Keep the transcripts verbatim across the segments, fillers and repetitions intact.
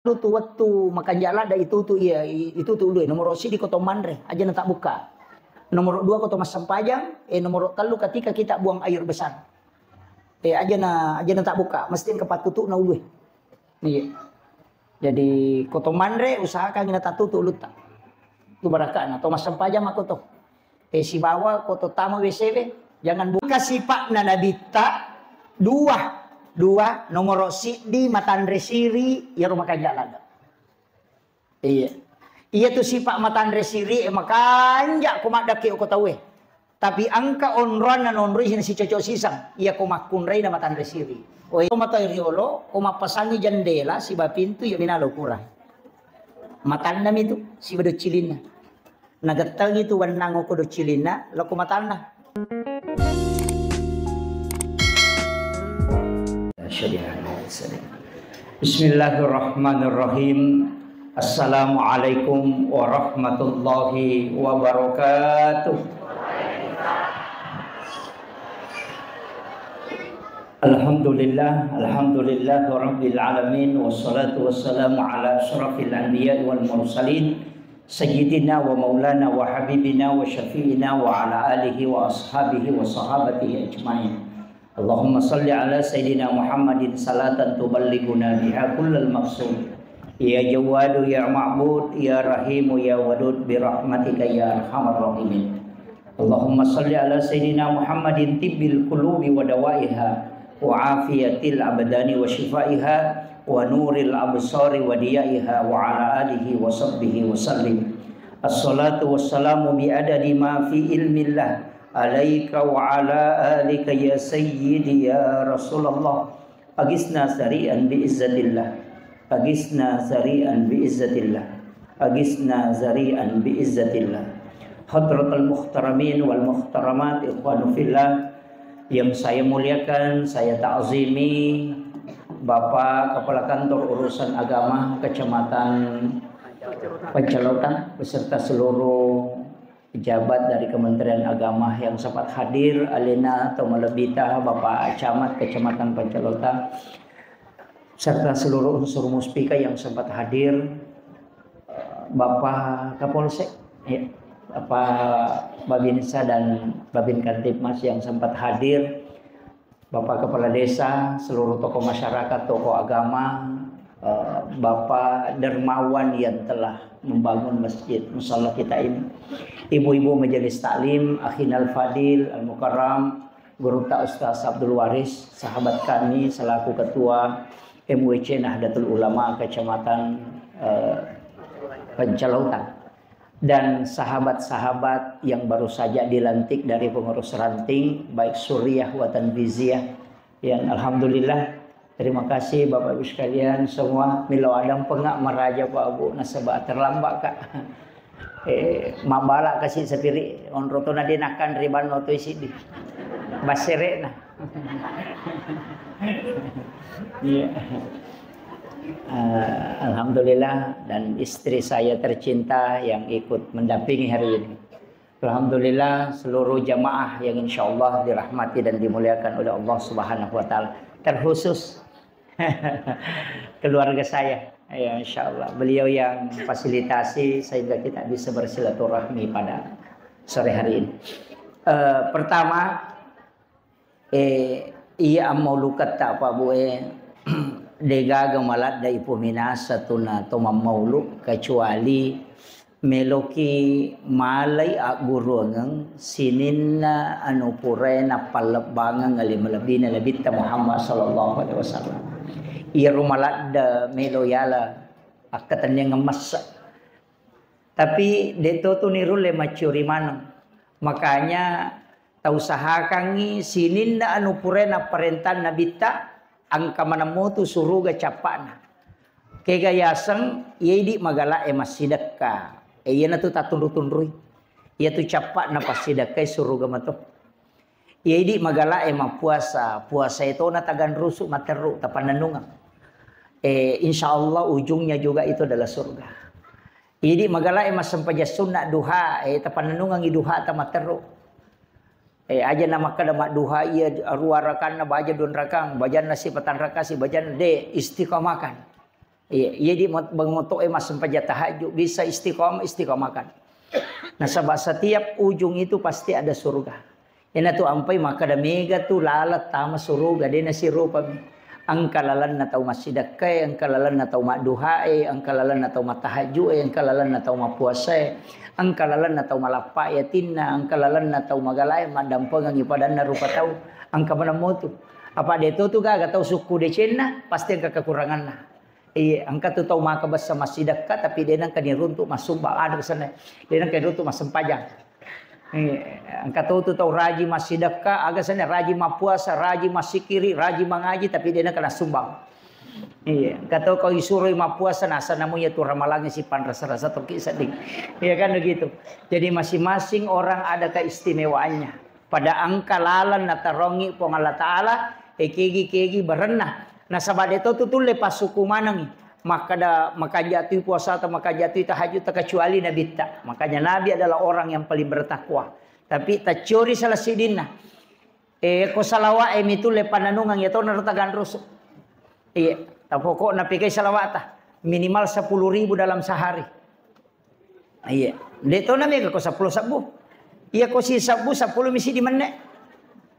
Tutu wettu makanja' ladda' itutu iya, i-, itutu ulue. Nomoro' siddi ko to manre, aja' na tabbukka'. Nomoro' dua ko to massempajang, eh, nomoro' tellu ketika kita buang air besar. Eh, aja' na, aja' na tabbukka', mesti engka pattutu'na ulue. Iya. Jadi, ko to manre, usahakan na tattutu ulutta. Itu baraka'na. To massempajang mako to. Eh, sibawa ko to tama W C we, jangan buka sipa'na nabitta, dua, dua, nomoro' siddi matanre siri', iyaro makanja' ladda'. Iya. Iya tu sipa' matanre siri', eh, makanja' ko maddakki' ko tauwe. Tapi engka onroanna nonroi sicocok siseng, iya ko makkunrai na matanre siri'. Oh, iya, ko matai riolo, ko mappasangi jendela, siba pintu, iya minalo kurang. Matanna mi tu, siba doccilinna. Nagettengi tu wennang okko doccilinna, lokko matanna. Bismillahirrahmanirrahim. Assalamualaikum warahmatullahi wabarakatuh. Alhamdulillah, alhamdulillah rabbil alamin, wassalatu wassalamu ala asyrafil anbiya wal mursalin, sayyidina wa maulana wa habibina wa syafi'ina wa ala alihi wa ashabihi wa sahabatihi ajmain. Allahumma salli ala sayyidina Muhammadin salatan tuballighuna biha kullal maqsud. Ya Jawwadu ya Ma'bud ya Rahimu ya Wadud bi rahmatika ya arhamar rahimin. Allahumma salli ala sayyidina Muhammadin tibbil qulubi wa dawaiha wa afiyatil abdani wa shifaiha wa nuril absari wa diyaiha wa ala alihi wa sahbihi wa sallim. Assalatu wassalamu bi adadi ma fi ilmillah alaika wa ala alika ya sayyidi ya Rasulullah. Agisna sari'an bi izzatillah. Agisna sari'an bi izzatillah. Agisna sari'an bi izzatillah. Hadratal muhtaramin wal muhtaramat, ikhwanu fillah yang saya muliakan, saya ta'zimi, Bapak Kepala Kantor Urusan Agama Kecamatan Pancalotan beserta seluruh pejabat dari Kementerian Agama yang sempat hadir, alena to malebbita Bapak Camat Kecamatan Pancalotan, serta seluruh unsur Muspika yang sempat hadir, Bapak Kapolsek, ya, Bapak Babinsa dan Babin Kamtibmas yang sempat hadir, Bapak Kepala Desa, seluruh tokoh masyarakat, tokoh agama, eh, Bapak dermawan yang telah membangun masjid musala kita ini, ibu-ibu majelis taklim, akhinal fadil, al mukarram, guru ta Ustaz Abdul Waris, sahabat kami selaku ketua M W C Nahdlatul Ulama Kecamatan, eh, Pancalautan. Dan sahabat-sahabat yang baru saja dilantik dari pengurus ranting, baik Suriah wa Tanfiziyah, yang alhamdulillah, terima kasih Bapak Ibu sekalian semua. Milo adang pengak meraja Pak Bu nasaba terlambat Kak. Eh, mabala kasih sapiri onro to nadenakan riban oto isi di basere na. Iya. Eh, alhamdulillah, dan istri saya tercinta yang ikut mendampingi hari ini. Alhamdulillah, seluruh jamaah yang insya Allah dirahmati dan dimuliakan oleh Allah Subhanahu wa Ta'ala, terkhusus keluarga saya. Ya, insya Allah, beliau yang fasilitasi sehingga kita bisa bersilaturahmi pada sore hari ini. Eh, pertama, Eh, iya ammauluketta, Pak Bu, eh, degaga maladda ipominasa tuna to mammaulu, kecuali meloki malai agguruangeng sininna anu purae nappallebbangeng ale malebbina Nabitta Muhammad sallallahu alaihi wasallam. Iyaro maladda melo yala akkatenniangeng massa. Tapi de to tu nirulle macciori maneng. Makanya tausahakangngi sininna anu purae napparentang Nabitta, engka maneng motu suruga cappa'na. Kega yaseng, iya idi magala'e massidekka. E, iyanatu tattunru-tunrui. Iyatu cappa'na passidekkai suruga mato. Iya idi magala'e mappuasa, puasae tona taganrusu materru, tapannennungeng. Eh, insya Allah ujungnya juga itu adalah surga. Idi magala'e massempajang sunna duha, eh, tapannennungengi duha tamaterru. Eh, aja namakkeda madduha iya rua rakanna baja dua rakang, bajanna sipatang rakang, si bajanna de, istiqamakan. Iya, iya di mot-, bang moto'e massempajang tahajud, bisa istiqomah, istiqomahkan. Nasaba setiap ujung itu pasti ada surga. Iyanatu ampai makkeda mega tu laleng tama suruga, de nasirupami. Engka lalenna tau massidekkae, engka lalenna tau madduhae, engka lalenna tau mattahajju'e, engka lalenna tau mappuasae, engka lalenna tau malappa yatinna, engka lalenna tau magalae maddampengengi padanna rupa tau, engka maneng motu. Apa de to tu gaga tau sukku decenna, pasti engka kekuranganna. Iya, engka tu tau maka bessa massidekka, tapi de nengka niruntuk massumbang, anu senna, de nengka niruntuk massempajang. Iya, engka to tu tau rajin massidekka, aga senna, rajin mappuasa, rajin massikiri, rajin mangaji, tapi de nengka nassumbang. Iya, engka to kau isuroi mappuasa, nasa namu iya tu ramalangnge si panrasa-rasa toki sedding. Iya kan begitu. Jadi masing-masing orang ada keistimewaannya. Pada engka laleng natarongi Puang Allah Ta'ala, e kegi-kegi barenna. Nasaba de to tu tulle passuku manengi. Makkeda makanja tui puasa atau makanja tui tahajud, kecuali Nabitta. Makanya Nabi adalah orang yang paling bertakwa. Tapi taccori salah sidinna. E, ko salawat e mi tulle pananungang ya to naro taganrusu. Iya, tapokokna pegai salawata. Minimal sepuluh ribu dalam sehari. Iya. De to na mega ko seppulo sebbu. Iya ko si sebbu, seppulo mi siddi menne.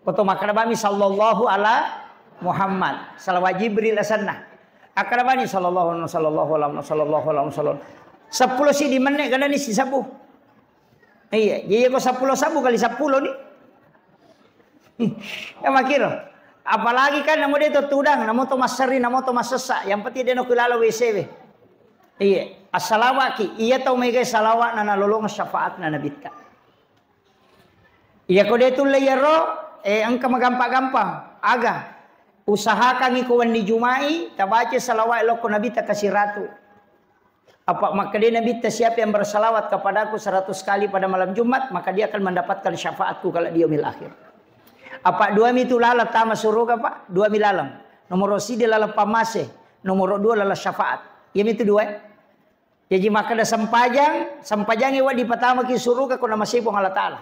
Ko to makkeda bami sallallahu ala Muhammad. Salawat Jibril asenna. Akkeda bani sallallahu alaihi wasallam, sallallahu alaihi wasallam, sallallahu alaihi wasallam. Seppulo siddi menne gana ni si sebbu. Iya, jadi ko seppulo sebbu kali seppulo ni. Ya makiro. Apalagi kan namo de to tudang, namo to masseri, namo to massessa. Yang penting de no kulala W C W. Iya, assalawaki. Iya tau mega salawat na nalolong syafaat na nabitta. Iya ko de tulle iyaro, eh, engka magampa-gampang. Aga, usahakan iko wenni Jumai, tabaca salawat lokko nabitta kasiratu. Apa makkeda Nabitta, "Siapa yang bersalawat kepadaku seratus kali pada malam Jumat, maka dia akan mendapatkan syafaatku kalau di yaumil akhir." Apa dua mi tu laleng tama suruga, Pak? Dua mi laleng. Nomor sidi laleng pammase, nomor dua laleng syafaat. Iya mi tu dua. Jadi makkeda sempajang, sempajangi wa dipatamaki suruga ko namasei Puang Allah Ta'ala.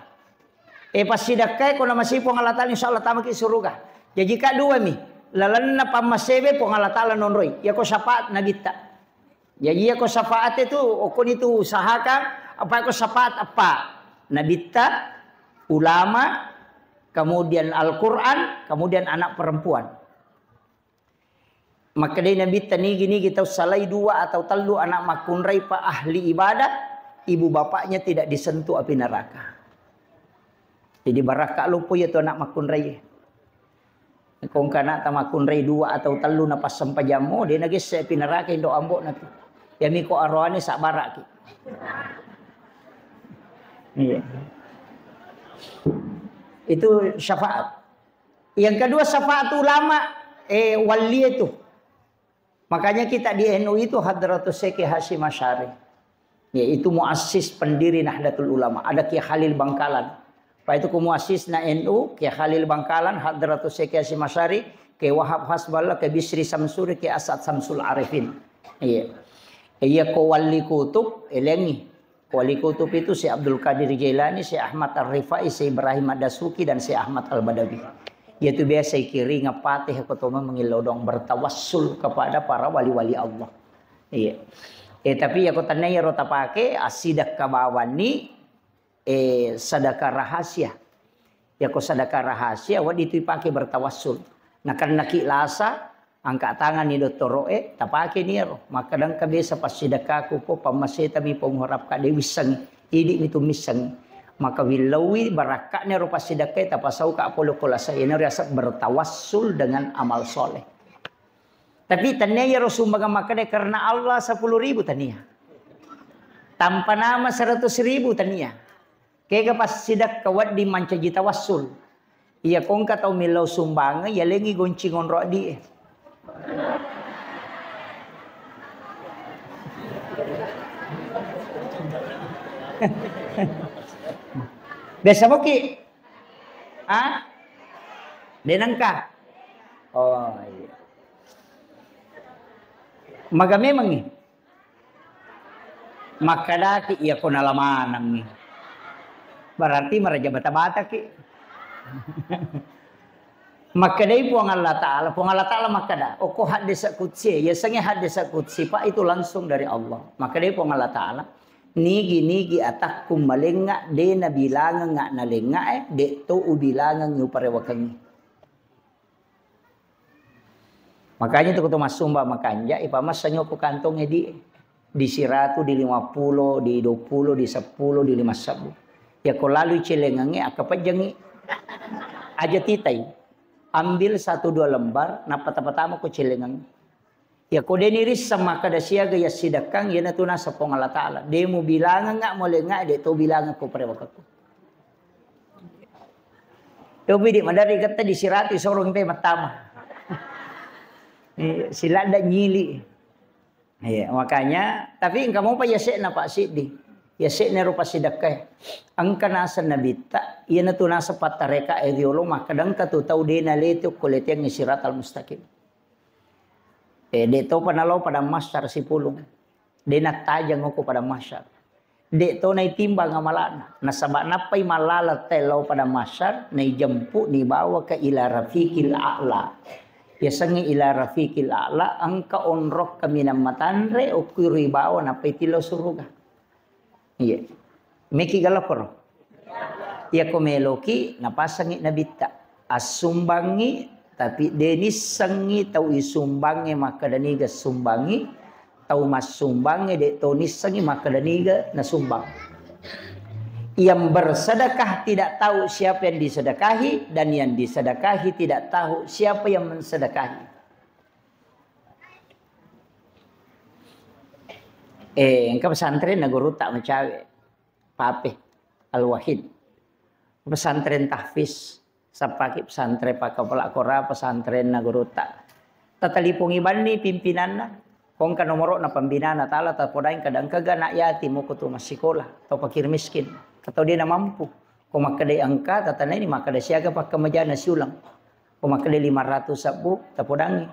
Eh, passidakkai ko namasei Puang Allah Ta'ala, insya Allah tamaki suruga. Jadi ka dua mi, lalenna pammasebe Puang Allah Ta'ala nonroi. Iya ko syafaat Nabitta. Jaji, iya ko syafaat itu, okoni tu usahakan, apa ko syafaat apa? Nabitta, ulama, kemudian Al-Quran, kemudian anak perempuan. Makkedai Nabitta, nigi-nigi tau salai dua atau tellu anak makkunrai pa ahli ibadah, ibu bapaknya tidak disentuh api neraka. Jadi barakka loppo iya tu anak makkunrai. Ko engka anakta makkunrai dua atau tellu napassempajammu, de nagesse pi neraka indo ambo'na tu. Yami ko aroane sabbaraki. Iya. Itu syafaat. Yang kedua syafaat ulama, eh, wali itu. Makanya kita di N U itu Hadratus Syekh Hasyim Asy'ari. Yaitu muassis pendiri Nahdlatul Ulama. Ada Kiai Khalil Bangkalan. Pak itu ku muassisna N U, Kiai Khalil Bangkalan, Hadratus Syekh Hasyim Asy'ari, Kiai Wahab Hasballah, Kiai Bisri Samsuri, Kiai As'ad Samsul Arifin. Iya. Iya ko wali kutub, elengi. Wali kutub itu Syekh Abdul Qadir Jailani, Syekh Ahmad Ar-Rifai, Syekh Ibrahim Ad-Dasuki, dan Syekh Ahmad Al-Badawi. Yaitu biasa ikiringa Fatihah ko toma mengilodong bertawassul kepada para wali-wali Allah. Iya. Eh, tapi ya ko tennai ro tapake, assidakka bawanni, eh, sedekah rahasia. Ya ko sedekah rahasia, wedding tu ipake bertawassul. Nakennaki lasa, angka tanganni dottoro'e, tapake niro. Maka dengka biasa passidekkaku po, pammaseta mi po muharapka de wisseng, idi mi tu misseng. Maka willauwi barakka'na ro passidekkae, tapasauka pole ko lasa, ina riaseng bertawassul dengan amal soleh. Tapi tania iyaro sumbangan makkeda karena Allah sepuluh ribu tania. Tanpa nama seratus ribu tania. Kega passidekka wedding mancaji tawassul. Iya kongka tau millau sumbangan, yalengi gonci ngonro adie. Biasa moki? Ah? Denengka? Oh, iya. Maga memangngi? Makkadaki iya ko nala manengngi. Berarti maraja bata-bataki. Makkedai Puang Allah Ta'ala, Puang Allah Ta'ala makkeda, okko haddesa kutsi, yasengnge haddesa kutsi, Pak, itu langsung dari Allah. Makkedai Puang Allah Ta'ala, nigi-nigi atakku malengnga, de nabilangengnga nalengnga, eh, de to ubilangengngi uparewakengngi. Makanya tu kutu massumba makanja, ipamassangi ko kantong edi, di siratu, di lima puluh, di dua puluh, di sepuluh, di lima sebbu. Ya ko lalu celengangnge, akka pejjangi. Aja titai. Ambil satu dua lembar, nappa tapatama ko celengangnge. Ya ko deni risseng makkeda siaga ya sidekkang, yana tu naseng Puang Allah Ta'ala. De mubilangengnga molengnga, de to bilangeng ko perewakakku. Topi di madari ketta di siratu sorong pe mattama. Iya, siladda nyili. Iya, makanya, tapi engka mopa yase'na Pak Siddi. Yase'na rupa sidekkae. Engka naseng nabitta, iyana tu naseng pattareka e riolo, makkeda engka tu tau de nalete okko leteangnge siratal mustaqim. Eh, de topa nalo padang mahsyar sipulung. De nattajeng okko padang mahsyar. De to naitimbang amalana. Nasaba nappai mallala tellao padang mahsyar, naijempu nibawa ke ila rafiqil a'la. Yasengnge ila rafiqil a'la, engka onrok kaminang matanre, okko ribawa nappai tillau suruga. Iya. Meki galakkoro. Iyako meloki napasangi nabitta. Assumbangi, tapi de nissengi tau isumbange makkeda niga sumbangi, tau massumbange de to nissengi makkeda niga nasumbang. Yang bersedekah tidak tahu siapa yang disedekahi, dan yang disedekahi tidak tahu siapa yang mensedekahi. Eh, engka pesantren na gurutta macawe, Pape Al-Wahid. Pesantren tahfiz, sappaki pesantren pakkapala Kora, pesantren na gurutta. Tatalipongi banni pimpinanna, ko engka nomoro'na pembinana tala tapodaing kada engkaga anak yatim, ko tu massikola, tau fakir miskin, atau de namampu. Ko makkedai engka, tatannaini makkeda siaga pakkamajana siuleng. Ko makkeda lima ratus sebbu, tapodangi.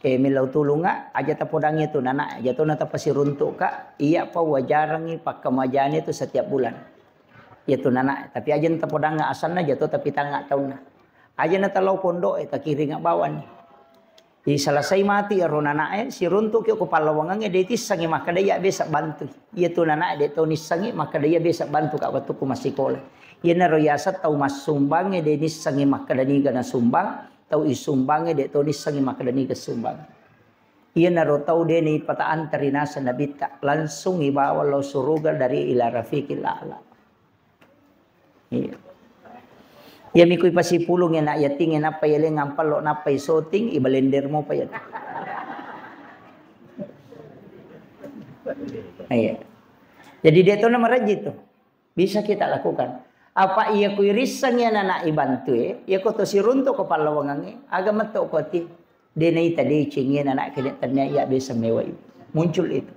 Eh, millau tulunga, aja tapodangi tu nana, aja to natapasiruntuka, iya pa wajarangi pakkamajane tu setiap bulan. Iya tu nana, tapi aja natapodanga asanna, aja to tapitanga taunna. Aja natalau pondok, eh, takiringa bawani. Iselasai matu iyaro nanae, siruntuki ko pallawangangnge, de tissengi makkeda iya besa bantui. Iya tu nanae de to nissengi makkeda iya besa bantuka wettukku massikola. Iyanaro yaseng tau massumbangnge de nissengi makkeda niga nasumbang, tau isumbangnge de to nissengi makkeda niga sumbang. Iyanaro tau de naipataanta ri naseng nabitta, langsung ibawa lao suruga dari ila rafiqil a'la. Iya. Iya, mikui pasipulung anak yating, nappa yaleng ampallo, nappa isoting, ibalender mopa ya. Iya. Jadi de to na marajji tu. Bisa kita lakukan. Apa iya kui risseng ya anak ibantu e, iya ko to siruntu ko pallawangangnge, aga metto ko ti. De naita deceng iya anak kene tania iya bisa mewai. Muncul itu.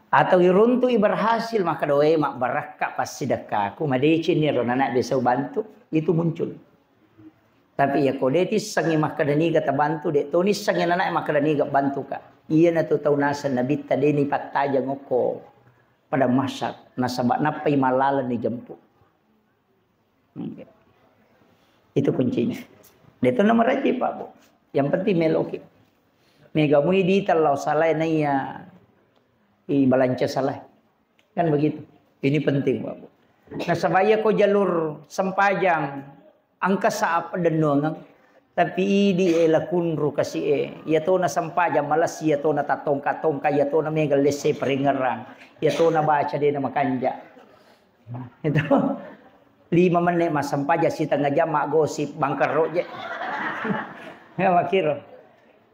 Atau iruntu'i berhasil, maka doe mabbarakka passidekkaku, madeceng ni ro nana biasa ubantu, itu muncul. Tapi iya ko de tissengi makkeda niga tabantu, de to nissengi nana makkeda niga bantuka. Iya na tu tau naseng nabitta de ni pattajeng okko pada masyar, nasaba nappai malaleng ni jempu. Itu kuncinya. De to nomor aja Pak Bu. Yang penting meloki. Mega mui di telau salai naiya i balanca salai. Kan begitu. Ini penting Pak Bu. Nasaba iya ko jalur sempajang engka saap dennuangeng. Tapi idi e lakunru kasi e. Iya to na sempajang malas, iya to na tatongka-tongka, iya to na mega lesse peringerang. Iya to na baca de na makanja. Itu lima menit massempajang, setengah jam maggosip, bangkerro je. Ya, makkiro.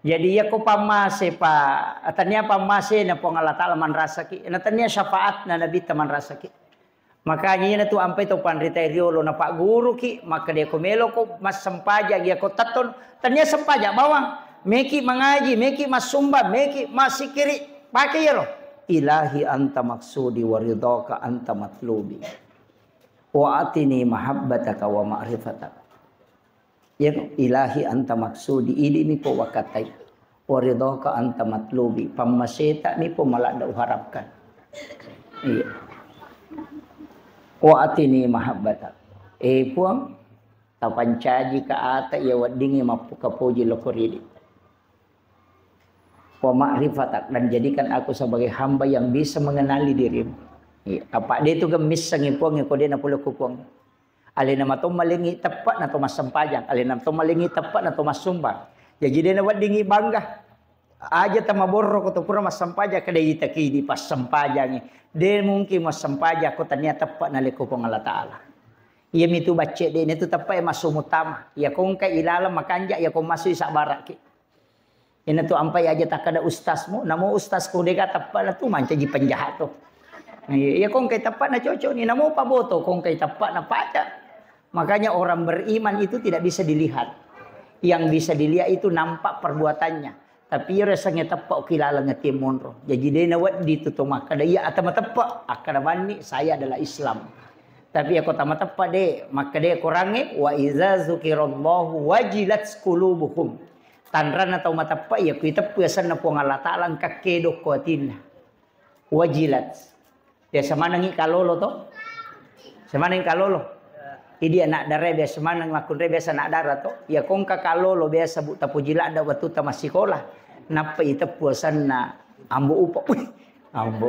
Jadi, iya ko pammase, Pak, tania pammase na Puang Allah Ta'ala manrasaki, na tania syafaat na Nabi ta manrasaki. Makanya iya na tu ampai to panrita riolo na pagguruki, makkeda ko melo ko massempajang, iya ko tetton, tania sempajang bawang, meki mangaji, meki massumba, meki masikiri, pakai iyaro. Ilahi anta maksudi wa ridhaka anta matlubi. Wa atini mahabbataka wa ma'rifataka. Ya, ilahi anta maksudi, idi mi po wakatai. Wa ridhaka anta matlubi, pammaseta mi po maladda uharapkan. Iya. Wa atini mahabbataka. Eh, Puang, Pancaji ka ata iya weddingngi mappukapoji loko ridi. Wa ma'rifatak, dan jadikan aku sebagai hamba yang bisa mengenali dirimu. Iya, apa de tu gemmissengi Puang ko de napole ku Puang. Alena mato malengi teppa'na to massempajang, alena to malengi teppa'na to massumbang. Jaji de naweddingngi bangga. Aja tamaborro ko to pura massempajang, kada itaki di passempajangi. De mungkin massempajang ko tania teppa'na leko Puang Allah Ta'ala. Iya mitu bacce de tu teppa'e massu mutama. Iya ko engka ilalang makanja, iya ko massu isabbaraki. Ina tu ampai aja takkada ustazmu, namo ustaz ko dega teppa'na tu mancaji penjahat tu. Iya, iya ko engkai teppa'na cocok ni, namo paboto ko engkai teppa'na paca. Makanya orang beriman itu tidak bisa dilihat. Yang bisa dilihat itu nampak perbuatannya. Tapi iya resengnge teppa ki laleng ati monro. Jadi de nawedding tu to makkada iya ata mateppa, akkada banni saya adalah Islam. Tapi iya ko tama teppa de, makkada korangnge, "Wa iza zukirallahu wajilat qulubuhum." Tanranna tau mateppa iya ku iteppu asenna Puang Allah Ta'ala engka kedo ko atinna. Wajilat. Biasa manengi kalolo to? Biasa maneng kalolo. Idi anak dara biasa maneng makkunrai biasa anak dara to. Iya ko engka kalolo biasa bu tapuji ladda wettu tamassikola. Nappa iteppu asenna Ambo Upa. Wih, Ambo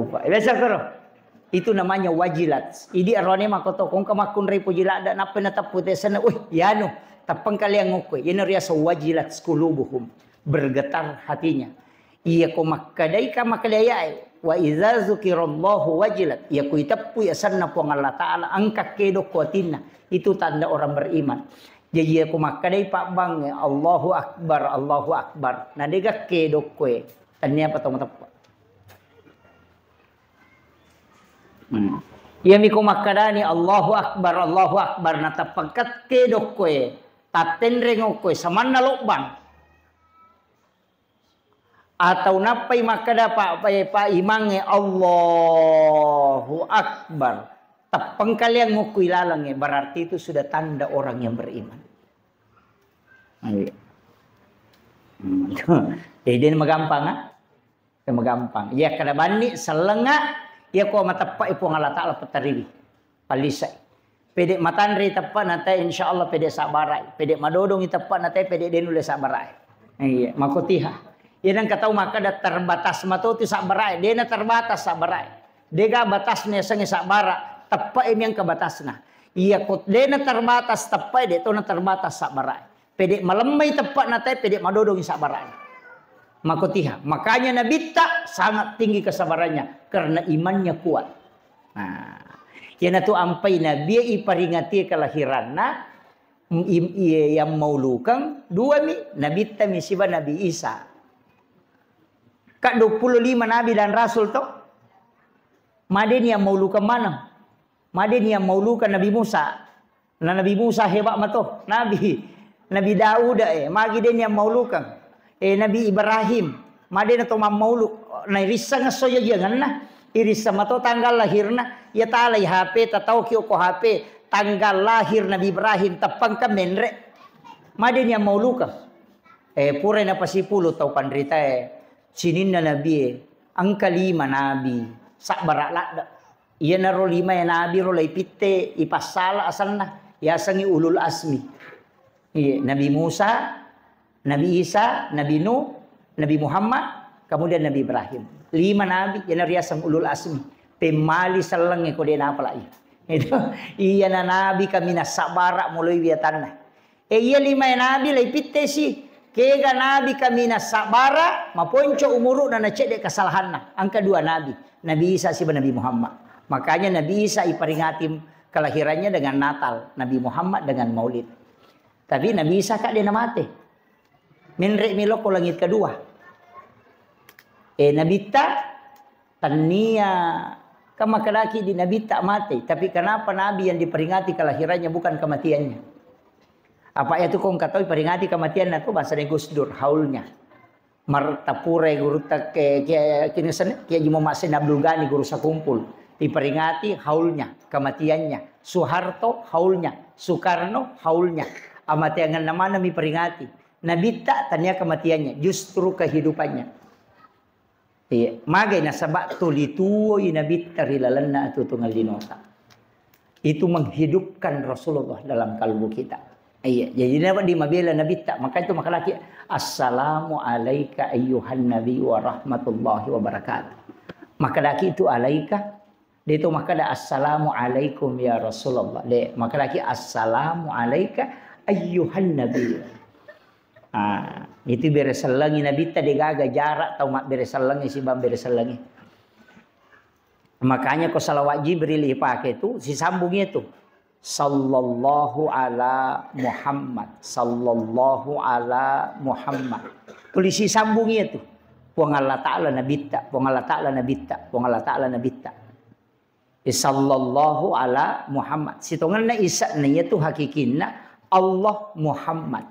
Upa. Biasa koro. Itu namanya wajilat. Idi arone makoto ko engka makkunrai puji ladda nappa nateppu tesena. Wih, yanu. Teppeng kalian ngukui. Yanu riasa wajilat qulubuhum. Bergetar hatinya. Iya ko makkadai ka makkadai ayae, "Wa iza zukirallahu wajilat." Iya ko iteppui asenna Puang Allah Ta'ala engka kedo ko atinna. Itu tanda orang beriman. Jadi iya ko makkadai pabbangnge, "Allahu Akbar, Allahu Akbar." Na dega kedo koe. Tania apa tau mateppa. Hmm. Iya mi ko makkadani, "Allahu Akbar, Allahu Akbar." Na teppengka kedo koe. Tattenreng koe. Samanna lobbang. Atau nappai makkada pa, pa, pa imangnge, "Allahu Akbar." Teppeng kalian ngukui lalengnge, berarti itu sudah tanda orang yang beriman. Iya. Hmm. Jadi magampang, ah? Magampang. Iya kada banni sellenga, iya ko mateppa Puang Allah Ta'ala pettariwi. Pallisai. Pede matanre teppa'na te, insya Allah pede sabbarai. Pede madodongi teppa'na te, pede de nulle sabbarai. Iya, makotiha. Iya nengka tau makkada terbatas mato tu sabbarai. Dena terbatas sabbarai. Dega batasna yasengnge sabbara. Teppae miangka batasna. Iya ko dena terbatas teppae, de tona terbatas sabbarai. Pede malemmai teppa'na te, pede madodongi sabbarai. Makotiha. Makanya Nabitta sangat tinggi kesabarannya karena imannya kuat. Nah, iyanatu ampai Nabie iparingati kelahiranna, im-, im-, iye yang maulukeng dua mi, Nabitta mi siba Nabi Isa. Ka dua puluh lima nabi dan rasul to. Madeni yang maulukeng maneng. Madeni yang maulukeng Nabi Musa. Na Nabi Musa hebat mato, Nabi, Nabi Daud, eh, magi deni yang maulukeng. Eh, Nabi Ibrahim, madena to mammaulu. Na irisseng esso jajiangenna, irisseng mato tanggal lahirna. Ya talai H P, tatau ki ko H P, tanggal lahir Nabi Ibrahim, teppengka menre. Madeni yang maulukeng. Eh, pura napasipulu tau panritae, sininna Nabi, eh, engka lima nabi, sabbara ladde. Iyanaro limae nabi ro laipitte ipassala asenna, yasengngi ulul asmi. Iya, Nabi Musa, Nabi Isa, Nabi Nuh, Nabi Muhammad, kemudian Nabi Ibrahim. Lima nabi, iyanaro yaseng ulul asmi. Pemmali sellengnge ko de napalai. Itu, iyana nabi kaminang sabbara muloi wiatanna. Eh, iya limae nabi laipittesi. Kega nabi kaminang sabbara, maponco umuru'na na cedde kesalahanna. Engka dua nabi, Nabi Isa siba Nabi Muhammad. Makanya Nabi Isa iperingati kelahirannya dengan Natal, Nabi Muhammad dengan Maulid. Tapi Nabi Isa ka de namate. Menre mi lo ko langit kedua. Eh, Nabitta Tania, kan makkedaki di Nabitta mate, tapi kenapa Nabi yang diperingati kelahirannya bukan kematiannya? Apa itu kong katoi peringati kematiannya tu bahasa Gus Dur, haulnya. Mar-, tapure guru tak ke, ke, kini sen-, Kiai Haji Muhammad Sen Abdul Ghani guru sakumpul. Diperingati haulnya, kematiannya. Soeharto haulnya, Soekarno haulnya. Amateangan mana mi peringati. Nabitta tania kematiannya, justru kehidupannya. Iya, magai nasaba tuli tuwoi Nabitta ri lalenna atuo-tuongeng linota. Itu menghidupkan Rasulullah dalam kalbu kita. Iya, jadi napa di mabela Nabitta? Maka itu makalaki, "Assalamu alaika ayyuhan nabi wa rahmatullahi wa barakatuh." Makadaki itu alaika, de to makada, "Assalamu alaikum ya Rasulullah." De, makadaki, "Assalamu alaika ayyuhan nabi." Ah, itu bere sellengi Nabitta, de gaga jarak tau mabbere sellengi sibang bere sellengi. Makanya ko salawat Jibril ipake tu, sisambung itu. "Sallallahu ala Muhammad, sallallahu ala Muhammad." Tuli sisambung itu. "Puang Allah Ta'ala Nabitta, Puang Allah Ta'ala Nabitta, Puang Allah Ta'ala Nabitta." Eh, sallallahu ala Muhammad. Sitongenna isa'na iya tu hakikinna Allah Muhammad.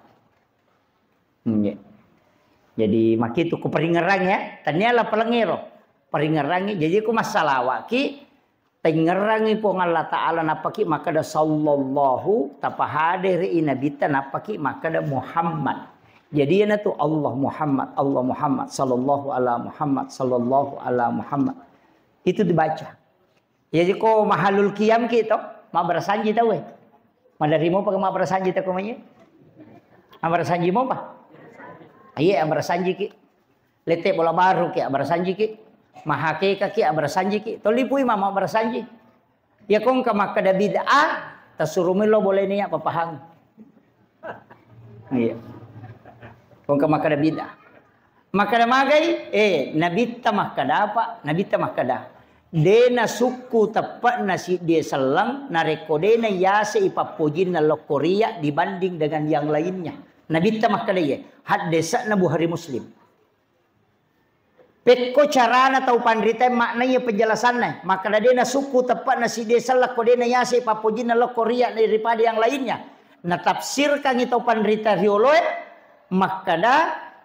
Nggih. Jadi, makitu ku peringerang ya, tania la pelengero. Peringerangi, jadi ku massalawaki, tengerangi Puang Allah Ta'ala, nappaki makkeda sallallahu, tapahadere i Nabitta, nappaki makkeda Muhammad. Jadi, iyana tu Allah Muhammad, Allah Muhammad, sallallahu ala Muhammad, sallallahu ala Muhammad. Itu dibaca. Jadi ko mahalul qiyam ki to, mabbarasanji tau e. Maderri mopa mabbarasanji tau ko manye? Mabbarasanji mopa? Iya, mabbarasanji ki. Lette bola baru ki, mabbarasanji ki. Mahakeka ki, mabbarasanji ki. Tolipui ma mabbarasanji. Ya ko engka makkeda bid'ah, tasuru melo boleh niat papahang. Iya. Ko engka makkeda bid'ah. Makkeda magai, eh, Nabitta makkeda apa? Nabitta makkeda, "De nasukku teppe'na siddie selleng, narekko de nayase i pappojinna lokko riya dibanding dengan yang lainnya." Nabitta makkeda iye, haddese'na Bukhari Muslim. Pekko carana tau panrita maknai penjelasanna, makkeda de nasukku teppe'na siddie selleng ko de nayase i pappojinna lokko riya daripada yang lainnya. Natafsirkangi tau panrita rioloe, makkeda,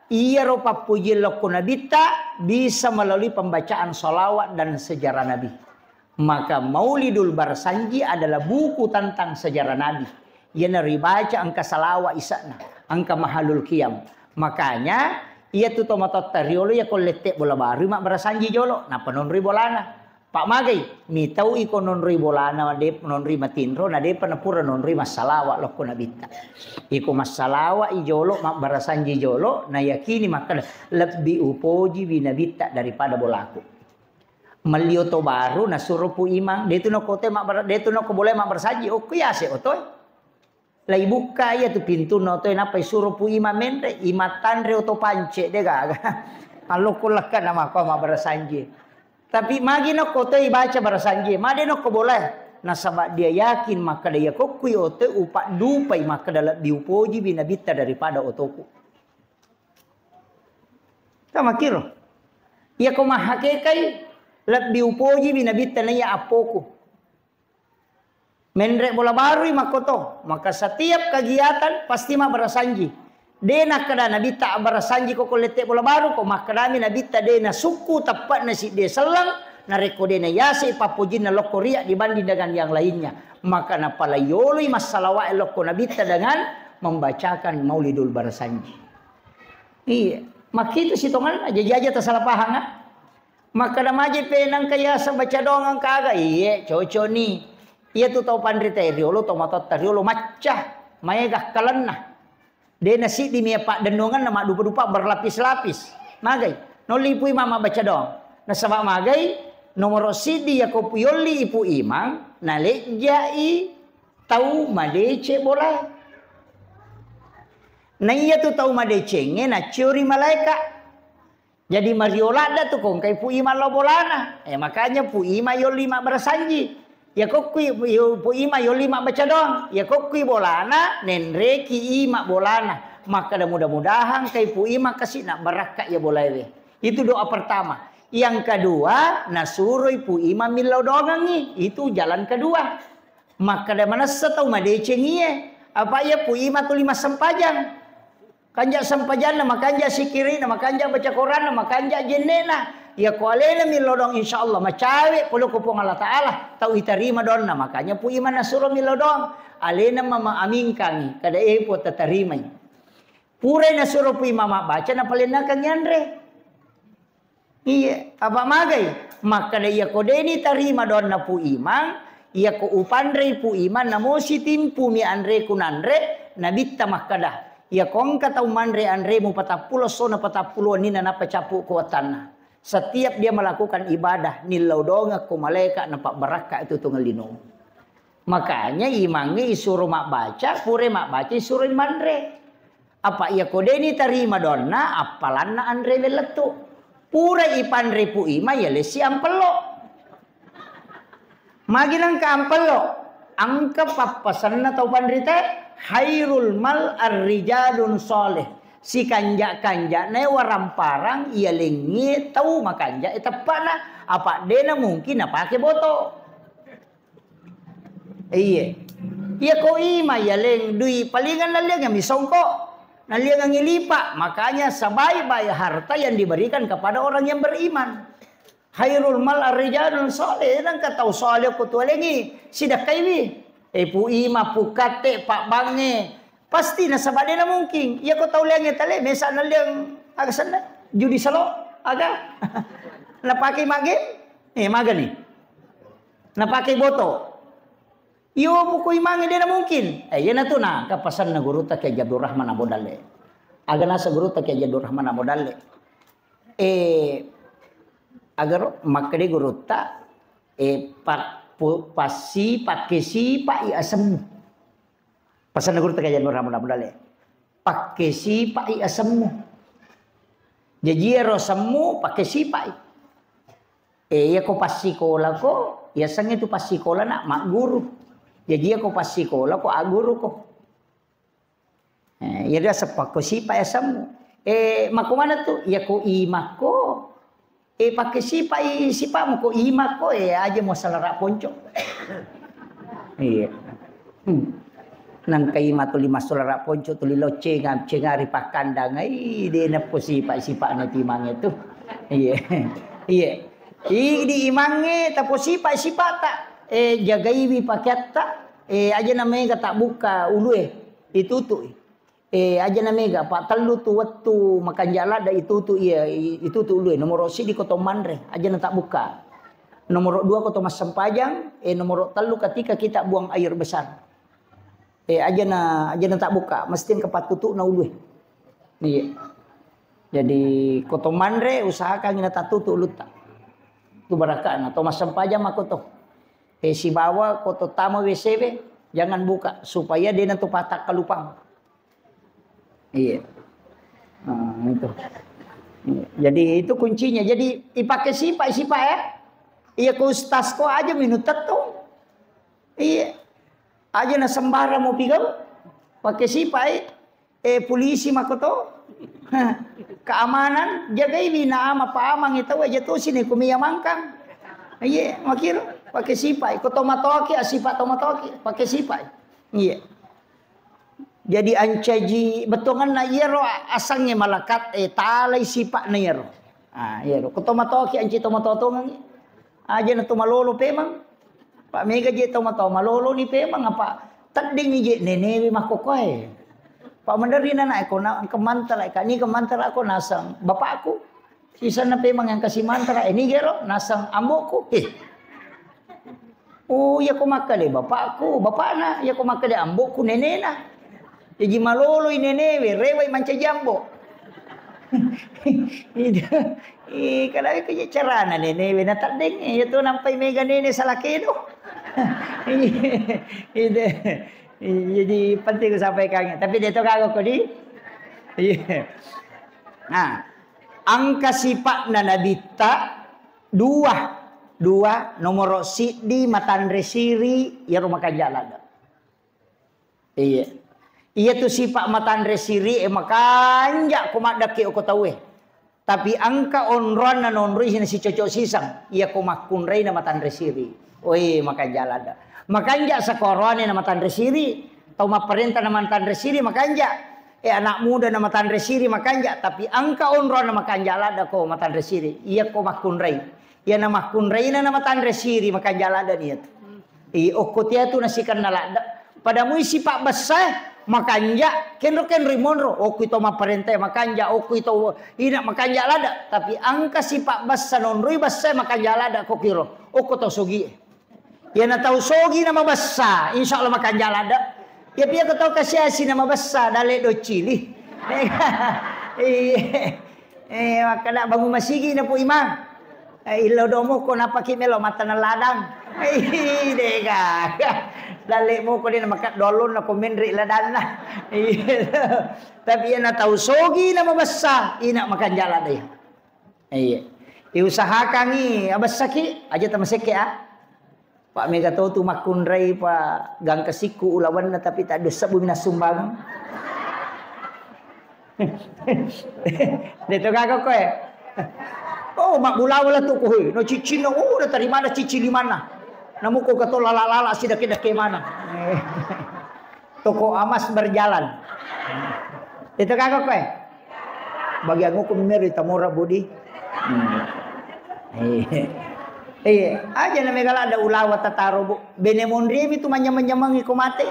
iyaro pappujian lokko Nabitta bisa melalui pembacaan salawat dan sejarah Nabi. Maka Maulidul Barsanji adalah buku tentang sejarah Nabi. Iyana ribaca engka salawat isa'na, engka mahalul qiyam. Makanya, iya tu tomatoatta riolo iya ko lette bola baru mabbarasanji jolo, nappa nonroi bolana. Pak magai, mitau iko nonroi bolana, de nonroi matinro, na depa napura nonroi massalawa lokko Nabitta. Iko massalawa i jolo, mabbarasanji jolo, nayakini makkeda, "Lebbi upojiwi Nabitta daripada bolaku." Melli oto baru nasuro Pu Imang, de tu nokko te mabbara-, de tu nokko boleh mabbarasanji, okko yase otoe. Laibukka iya tu pintunna otoe, nappa isuro Pu Imang menre, imattanre oto pance, de gaga. Allokko lekka namakko mabbarasanji. Tapi magi nokko otoe ibaca barasanji, made nokko bolae. Nasaba dia yakin makkeda iya kokkui otoe upaddupai makkeda lebbi upojiwi Nabitta daripada otoku. Tamakiro. Iya ko mahakekai lebbi upojiwi Nabitta naiya appoku. Menre bola barui makkoto, maka setiap kegiatan pasti mabbarasanji. De nakkeda Nabitta abbarasanji ko, ko lette bola baru ko, makkedami Nabitta de nasukku teppe'na siddie selleng, narekko de nayase pappojinna lokko riya dibanding dengan yang lainnya. Maka napalaioloi massalawae lokko Nabitta dengan membacakan Maulidul Barasanji. Iya, makkitu sitongenna, jaji aja tasalah pahang, ah. Makkeda maje pe nangka yaseng baca doang engka aga? Iye, cocok ni. Iya tu tau panrita riolo, tau matotta riolo, macca, maega kalenna. De nasiddi mia paddennunganna maddupa-dupa berlapis-lapis. Magai, nolli Pu Imang mabbaca doang. Nasaba magai, nomoro siddi yako pu-, yolli Pu Imang, nalejjai tau madeceng bola. Na iya tu tau madecengnge naciori malaeka. Jadi mario ladda tu kongkai Pu Imang lao bolana. Eh, makanya Pu Imang yolli mabbarasanji. Ya kokkui Pu Imang yolli mabbaca doang. Ya kokkui bolana, nenreki Imang bolana. Makkeda mudah-mudahan kai Pu Imang kasi nabbarakka ya bolaewe. Itu doa pertama. Yang kedua, nasuroi Pu Imang millau doangengngi. Itu jalan kedua. Makkeda manessa tau madecengie. Apa iya Pu Imang tuli massempajang. Kanja sempajanna, makanja sikiri'na, makanja baca Koranna, makanja jenne'na. Iya ko alena millau doang, insya Allah macawe pole ko Puang Allah Ta'ala, tau itarima doanna. Makanya Pu Imang nasuro millau doang. Alena mama amingkangi, kada e Puang tatarimai. Purai nasuro Pu Imang mabbaca, napalennakangi anre. Iya, apa magai? Makkeda iya ko deni tarima doanna Pu Imang, Iyako upanrei Pu Imang, namo sitimpumi anreku nanre, Nabitta makkada, iyako engka tau manre anremu patappulo essona patappulo wenninna nappa cappu ko wattanna. Setiap dia melakukan ibadah, nillau dongeng ko malaeka napabbarakka itu tunggal lino. Makanya imangnge isuro mabbaca, pura mabbaca isuro manre. Apa iyako de' nitarima doanna, appalanna anre lettu. Pura ipanre Pu Imang, yalessi ampello. Magi nengka ampello? Engka pappasenna tau panrita, khairul mal ar-rijalun shalih. Sikanja-kanja'na waramparang iyalengngi tau makanja e teppa'na. Apa de'na mungkin napake boto. Iye. Iyako Imang yaleng dui palingan nalliangngi songko, nalliangngi lipa. Makanya sebaik-baik harta yang diberikan kepada orang yang beriman. Khairul mal ar-rijalun shalih, nengka tau shalih ko tualengi, sidakkaiwi. E Pu Imang, Pu Katte, Pak Bange, pasti nasaba de'na mungkin. Iyako tau lengnge tale, mesa nalliang aga senna, judi salo, aga. Napake mage, eh, magani. Napake boto. Iyo, buku imangnge de'na mungkin. Eh, iyanatu na, ka pasanna gurutta Kiai Abdul Rahman Abu Dalle. Aga nasa gurutta Kiai Abdul Rahman Abu Dalle. Eh, agaro makkeda gurutta, eh, pa-, pu-, passi, pakke sipa'i asemmu. Pasanna gurutta Kiai Abdul Rahman Abu Dalle. Pakke sipa'i asemmu. Jaji ero asemmu pakke sipa'i. Eh, iyako passikolako, yasengnge tu passikolana magguru. Jaji iyako passikolako, agguruko. Eh, iya dia sepakko sipa yasemmu. Eh, makko mana tu? Iyako imakko. Eh, pakke sipa'i sipa'mu ko imakko, eh, aja muasalara ponco. Iya. Hmm. Nangka ima tuli massulara ponco, tuli lao cenga, cenga ri pakkandang. Ai, de' nappo sipa'-sipa'na timangnge tu. Iya. Iya. Idi imangnge taposipa'-sipa'ta. Eh, jagaiwi pakeatta. Eh, aja na mega tabbukka ulue. Itutu'i. Eh, aja na mega, pa tellu tu wettu makanja' ladde' itutu iya, i-, itutu ulue. Nomoro siddi ko to manre, aja na tabbukka. Nomoro dua ko to massempajang, eh, nomoro tellu ketika kita buang air besar. Eh, aja na, aja na tabbukka, mesti engka pattutu'na ulue. Iya. Jadi, ko to manre, usahakan na tattutu ulutta. Tu baraka'na, to massempajang mako to. Eh, sibawa ko to tama W C we, jangan buka, supaya de' na to patakkalupang. Iya. Nah, itu. Iya. Jadi, itu kuncinya. Jadi, ipake sipa', sipa' ya. Iya, ko ustaz ko aja minum tetu. Iya. Aja na sembarang mau pigau. Pakai sipa', eh. Eh, polisi mako to. Keamanan, jagaiwi na ama pa amang itu aja to sini kumia mangkang. Iya, makiro pakai sipa'. Ko to matoki, ah, sipa' to matoki, pakai sipa'. Iya. Jadi ancaji bettuanganna iyaro asangnge malakat, eh, talai sipa'na iyaro. Ah, iyaro. Ko to matoki anci to matotongengngi. Aja na to malolo pemang. Pa' mega je to mato malolo ni pemang apa tedding je nenewe makkokoe. Pa' maderri nana ko na engka mantara ka ni ke mantara ko nasang bapakku. Sisanna pemang yang kasih mantara, eh, ni gero nasang ambokku. Eh. Oh, iya ko makkeda bapakku, bapakna, iya ko makkeda ambokku, nenena. Jaji maloloi nenewe, rewai mancaji ambo. Itu, eh, kada ke carana nenewe na teddeng, iya tu nampai mega nene salah kedo. Itu. Jadi penting ku sampaikan. Tapi dia tu kagak kodi. Iya. Nah, engka sipa'na nabitta dua, dua, nomoro siddi matanre siri, iyaro makanja' ladde'. Iya. Iya tu sipa' matanre siri e makanja' ko maddekke ko tauwe. Tapi engka onroanna naonroi sicocok siseng, iya ko makkunraina matanre siri. Oi, makanja' ladde'. Makanja' sakoroane na matanre siri, tau mapparenta na matanre siri makanja'. Eh, anak muda na matanre siri makanja', tapi engka onroanna makanja' ladde' ko matanre siri. Iya ko makkunrai. Iya na makkunraina na matanre siri makanja' ladde' ni iyatu. I okko tiatu na sikenna ladde'. Pada mui sipa' bessae makanja', kenro-kenroi monro, okko to mapparentae makanja', okko to ina makanja' ladde'. Tapi engka sipa' bessa naonroi bessae makanja' ladde' ko kiro. Okko to sogie. Iyana tau sogi na mabessa, insya Allah makanja ladde. Iya pia ko tau kasiasi na mabessa, dalle doccili. Iya. Eh, makkeda bangun masigi na Pu Imang. Eh, illo domo ko napaki melo mataneng ladang. Eh, dega. Dalle moko de na maka dolon na ko menre ladanna. Iya. Tapi iyana tau sogi na mabessa, ina makanja ladde. Iya. Iusahakangngi abessaki, aja tamasekke, ah. Pak mega to tu makkunrai pa gangka sikku ulawanna tapi tak dessebbu minassumbang. Deto gaga koe. Oh, mabbulawa la tu koe. No ciccinna, oh, na tarimana cicci limanna. Namuko kato lala-lala si dake-dake mana. Toko emas berjalan. Itu kagak koe? Bagian hukum meri tamora budi. Hmm. Iya. Iya, aja na mega ladde ulawa tataro, Bu. Bene monri mi tu manyameng-nyamengi ko mate.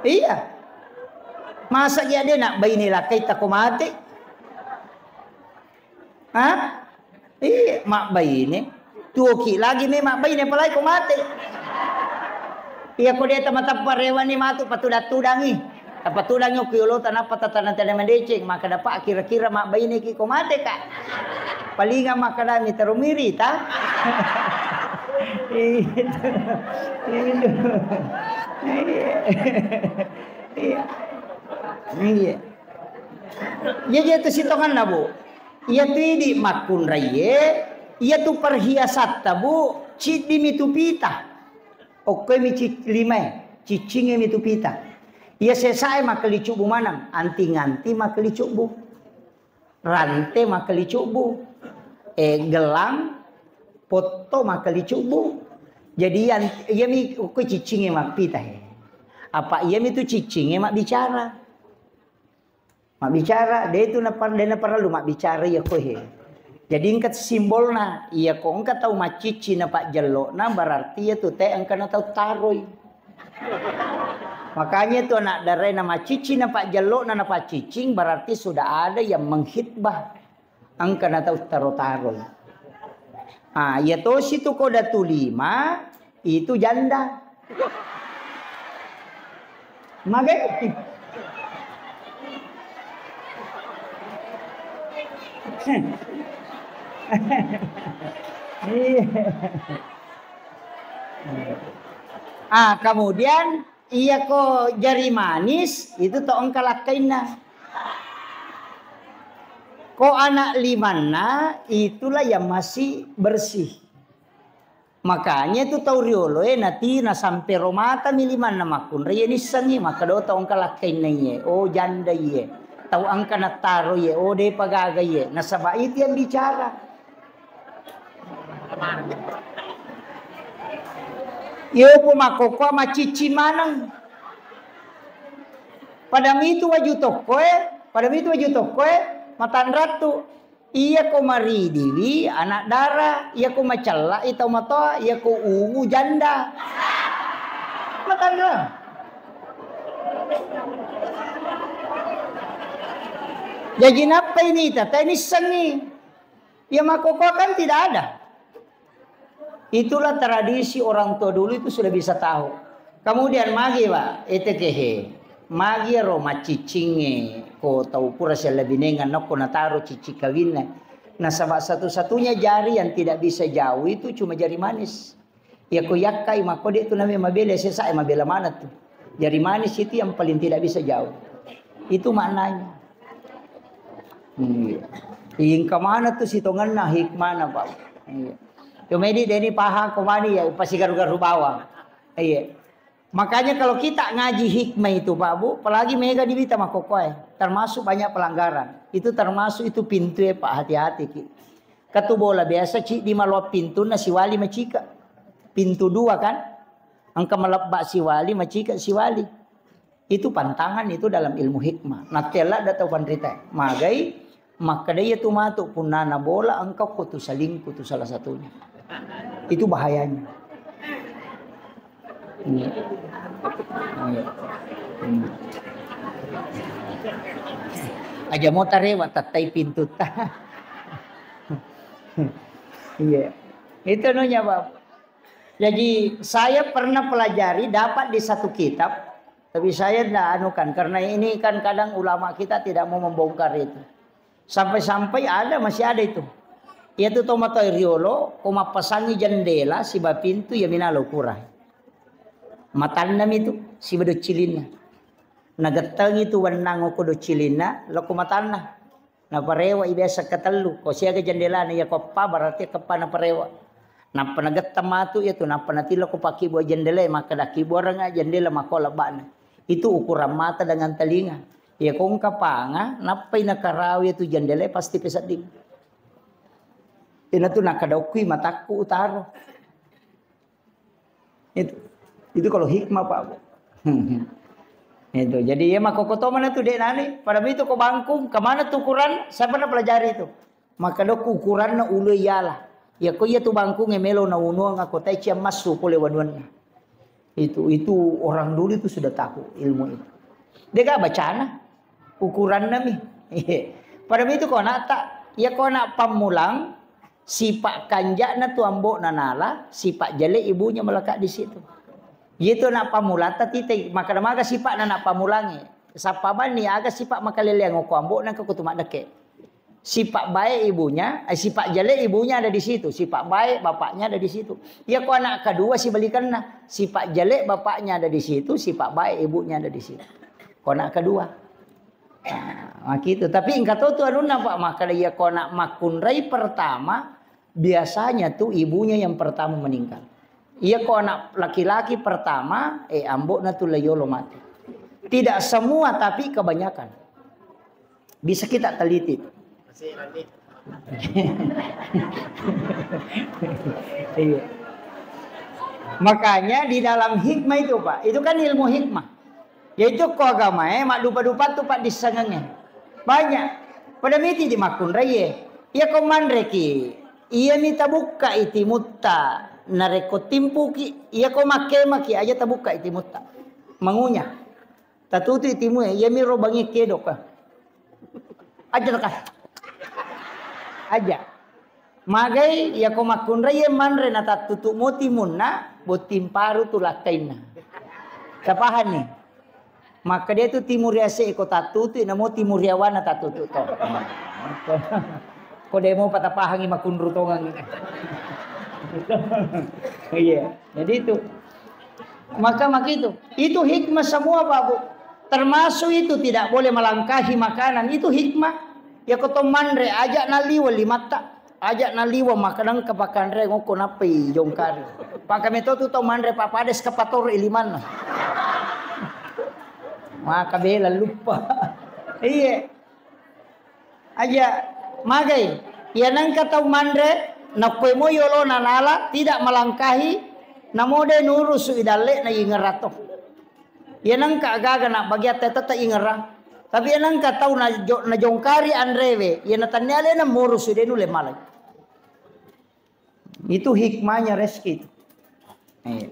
Iya. Masa iya de na baine lakkai ta ko mate? Hah? Iya, mabbaine. Tuoki lagi me mabbaine, apalagi ko mate. Iya, ko de tamatappa rewani matu patudang-tudangi. Tapatudangi okko yolota nappa tataneng-taneng madeceng, makkeda, "Pak, kira-kira mabbaine ki ko mate, Kak?" Palinga makkeda, "Mi taro miri ta?" Iya. Iya. Iya. Iya. Iya, iya, tu sitonganna, Bu. Iyatu idi makkunraiye, iyatu perhiasatta, Bu, ciddimi tu pita. Okkoimi ci-, limae, ciccinge mi tu pita. Iya sesae makkelicubbu maneng, anting-anting makkelicubbu. Rante makkelicubbu. Eh, gelang, potto makkelicubbu. Jadi yang, iyami okko ciccinge mappita he. Apa iyami tu ciccinge mabbicara. Mabbicara, de tu napar-, de naparellu mabbicara iya koe he. Jadi engka simbolna, iya ko engka tau maccicci na pajjellokna, berarti iya tu te engka na tau taroi. Makanya tu anak darae na maccicci na pajjellokna na paccicing, berarti sudah ada yang mengkhitbah. Engka na tau taro-taroi. Ah, iya tosi tu ko datu lima, itu janda. Magai? Iya. Ah, kemudian iya ko jari manis, itu to engka lakkainna. Ko anak limanna, itulah yang masih bersih. Makanya itu tau rioloe nati nasampe ro matami limanna makkunrai nissengi, makkeda tau engka lakkainna iye, oh janda iye, tau engka nattaro iye, oh depa gaga iye, nasaba itu yang bicara. Iyo po makkokkoe maccicci maneng. Pada mitu waju tokkoe, pada mitu waju tokkoe, matanrattu. Iya ko maridiwi anak dara, iya ko macella'i tau matoa, iya ko ungu janda. Matanra. Jaji nappa ini tata ini sengi. Ya makkokkoe kan tidak ada. Itulah tradisi orang tua dulu itu sudah bisa tahu. Kemudian magi, Pak, etekehe. Magi ro macciccingnge ko tau pura siallabinengan nokko nataro cicci kawinna. Nasaba satu-satunya jari yang tidak bisa jauh itu cuma jari manis. Iya ko yakkai makko de tu namanya mabela, sesa e mabela mana tu. Jari manis itu yang paling tidak bisa jauh. Itu maknanya. Iya. Ingka mana tu sitonganna hikmana, Pak. Iya. Cuma ini deni paham ko mani ya pasigaru-garu bawang. Iya. Makanya kalau kita ngaji hikmah itu, Pak Bu, apalagi mega di wita makkokkoe, termasuk banyak pelanggaran. Itu termasuk itu pintu ya, Pak, hati-hati ki. Katu bola biasa ciddi maloa pintunna siwali macika. Pintu dua kan? Engka malebba siwali, macika siwali. Itu pantangan itu dalam ilmu hikmah. Nattella da tau panrita. Magai makkeda iya tu matu punnana bola engka ko tu salingku tu salah satunya. Itu bahayanya. Iya. Iya. Hmm. Aja mau tarewa tattai pintu ta. Iya. Itu nunya, Pak. Jadi saya pernah pelajari, dapat di satu kitab, tapi saya tidak anukan karena ini kan kadang ulama kita tidak mau membongkar itu. Sampai-sampai ada, masih ada itu. Iya tu to matoa riolo, ko mappasangi jendela siba pintu, iya minalo ukuran. Matannami tu siba doccilinna. Nagettengi tu wennang ko doccilinna, loko matanna. Naparewa i biasa ketellu. Ko siaga jendelana, iya ko eppa berarti keppa naparewa. Nappa nagetteng matu iya tu, nappa natillo ko pakkibua jendela, makkeda, "Kibuareng jendela mako lebbana." Itu ukuran mata dengan telinga. Iya ko engka panga, nappai nakarawi itu jendela, pasti pesedding. Ina tu nakadaukui matakku utaro. Itu. Itu kalau hikmah, Pak, Bu. Itu. Jadi, ya, makkokkoto mana tu dek nani. Pada itu ko bangkung, kemana tu ukuran? Saya pernah pelajari itu. Maka dok ukuranna ulu iyala. Ya, ko iya tu bangkung e melo na unuang aku tai ciam massu pole wanuanna. Itu, itu orang dulu itu sudah tahu ilmu itu. Dega bacana. Ukuranna mi. Pada itu ko anak, iya ko anak pammulang, sipa kanjakna tu ambo'na nala, sipa jale ibunya melekat di situ. Iya tu anak pammulata tite, maka maga sipa anak pammulangi. Sappa banni aga sipa makaleleang ko ambo'na ko tu maddeke. Sipa baik ibunya, eh, sipa jale ibunya ada di situ, sipa baik bapaknya ada di situ. Iya ko anak kedua sibalikanna, sipa jale bapaknya ada di situ, sipa baik ibunya ada di situ. Ko anak kedua. Nah, makitu. Tapi engka to tu anunna, Pak, makkeda iya ko anak makkunrai pertama, biasanya tu ibunya yang pertama meninggal. Iya ko anak laki-laki pertama, eh, ambo'na tu layolo mati. Tidak semua, tapi kebanyakan. Bisa kita teliti. Iya. Makanya di dalam hikmah itu, Pak, itu kan ilmu hikmah. Yaitu ko agamae maddupa-dupa tu paddissengengnge. Banyak. Pada miti di makkunraie. Iya ko manreki, iya mi tabukka i timutta, narekko timpuki, iya ko makkemaki aja tabukka i timutta. Mangunya. Tatutu i timue, iya mi ro bangi kedok. Aja tekas. Aja. Magai, iya ko makkunraie manre na tattutu mo timunna, botting paru tu lakkainna. Tapahanni? Makkeda tu timu riase ko tattutu, namo timu riawana tattutu to. Ko demo patapahangi makunru tongang. Iya, jadi itu. Maka makitu. Itu hikmah semua, Pak, Bu. Termasuk itu tidak boleh melangkahi makanan. Itu hikmah. Ya ko to manre, aja naliwa limatta. Aja naliwa makanan ke pakanre ngoko nappai jongkari. Pakame to tu to manre papades ke pator ilimanna. Maka bela lupa. Iya. Aja magai. Iya nengka tau manre, nakkoe mo yolona nala, tidak melangkahi, namo de nurusu idalle na ingerang to. Iya nengka agaga na bagiatta tette ingerang. Tapi iya nengka tau na jo-, najongkari anrewe, iya natannia alena murusu de nulle malai. Itu hikmahnya rezeki itu. Iya.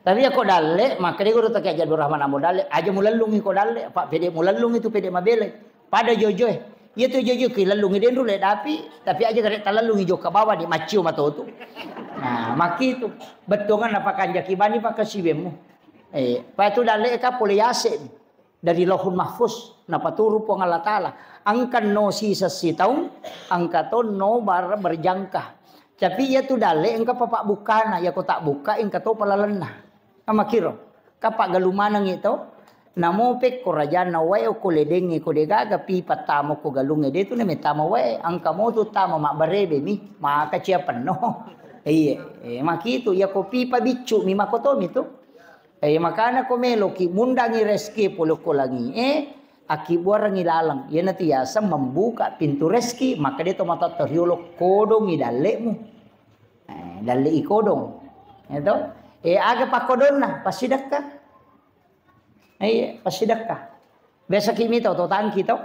Tapi ya ko dalle, maka de guru tak Haji Abdul Rahman Ambo dalle, aja mulellungi ko dalle, Pak, pede mulellungi tu pede mabele. Pada jojoe. Iya tu jojo ki lellungi denru le dapi, tapi aja gare talellungi joka bawa di maccio matotu. Nah, makitu. Bettuangan apa kanjaki bani pakai siwemu. Eh, pa itu dalle ka pole yase. Dari Lauhul Mahfuz, napaturu Puang Allah Ta'ala. Engka no sisa sitaung, engka to no bar-, berjangka. Tapi iya tu dalle engka papa bukkana, iya ko tak bukka engka to palalenna. Amakiro, kapa galu manengi to? Namo pekko rajanna wae ko ledengnge ko degaga pipa tamo ko galungnge de tu ne metama wae, engka mo tu tama mabbarebe mi, maka cia penno. Iye, eh, makitu, iya ko pipa biccu mi makoto mi tu. Eh, makana ko meloki mundangi rezeki pole ko langi, eh, akkibuarangi laleng. Iyanatu yaseng membuka pintu rezeki, maka de to matotta riolo kodongi dallemu. Eh, dalle i kodong. Ya to? Eh, aga pakkodonna? Passidekka. Eh, iya, passidekka. Biasa ki mita oto tangki to?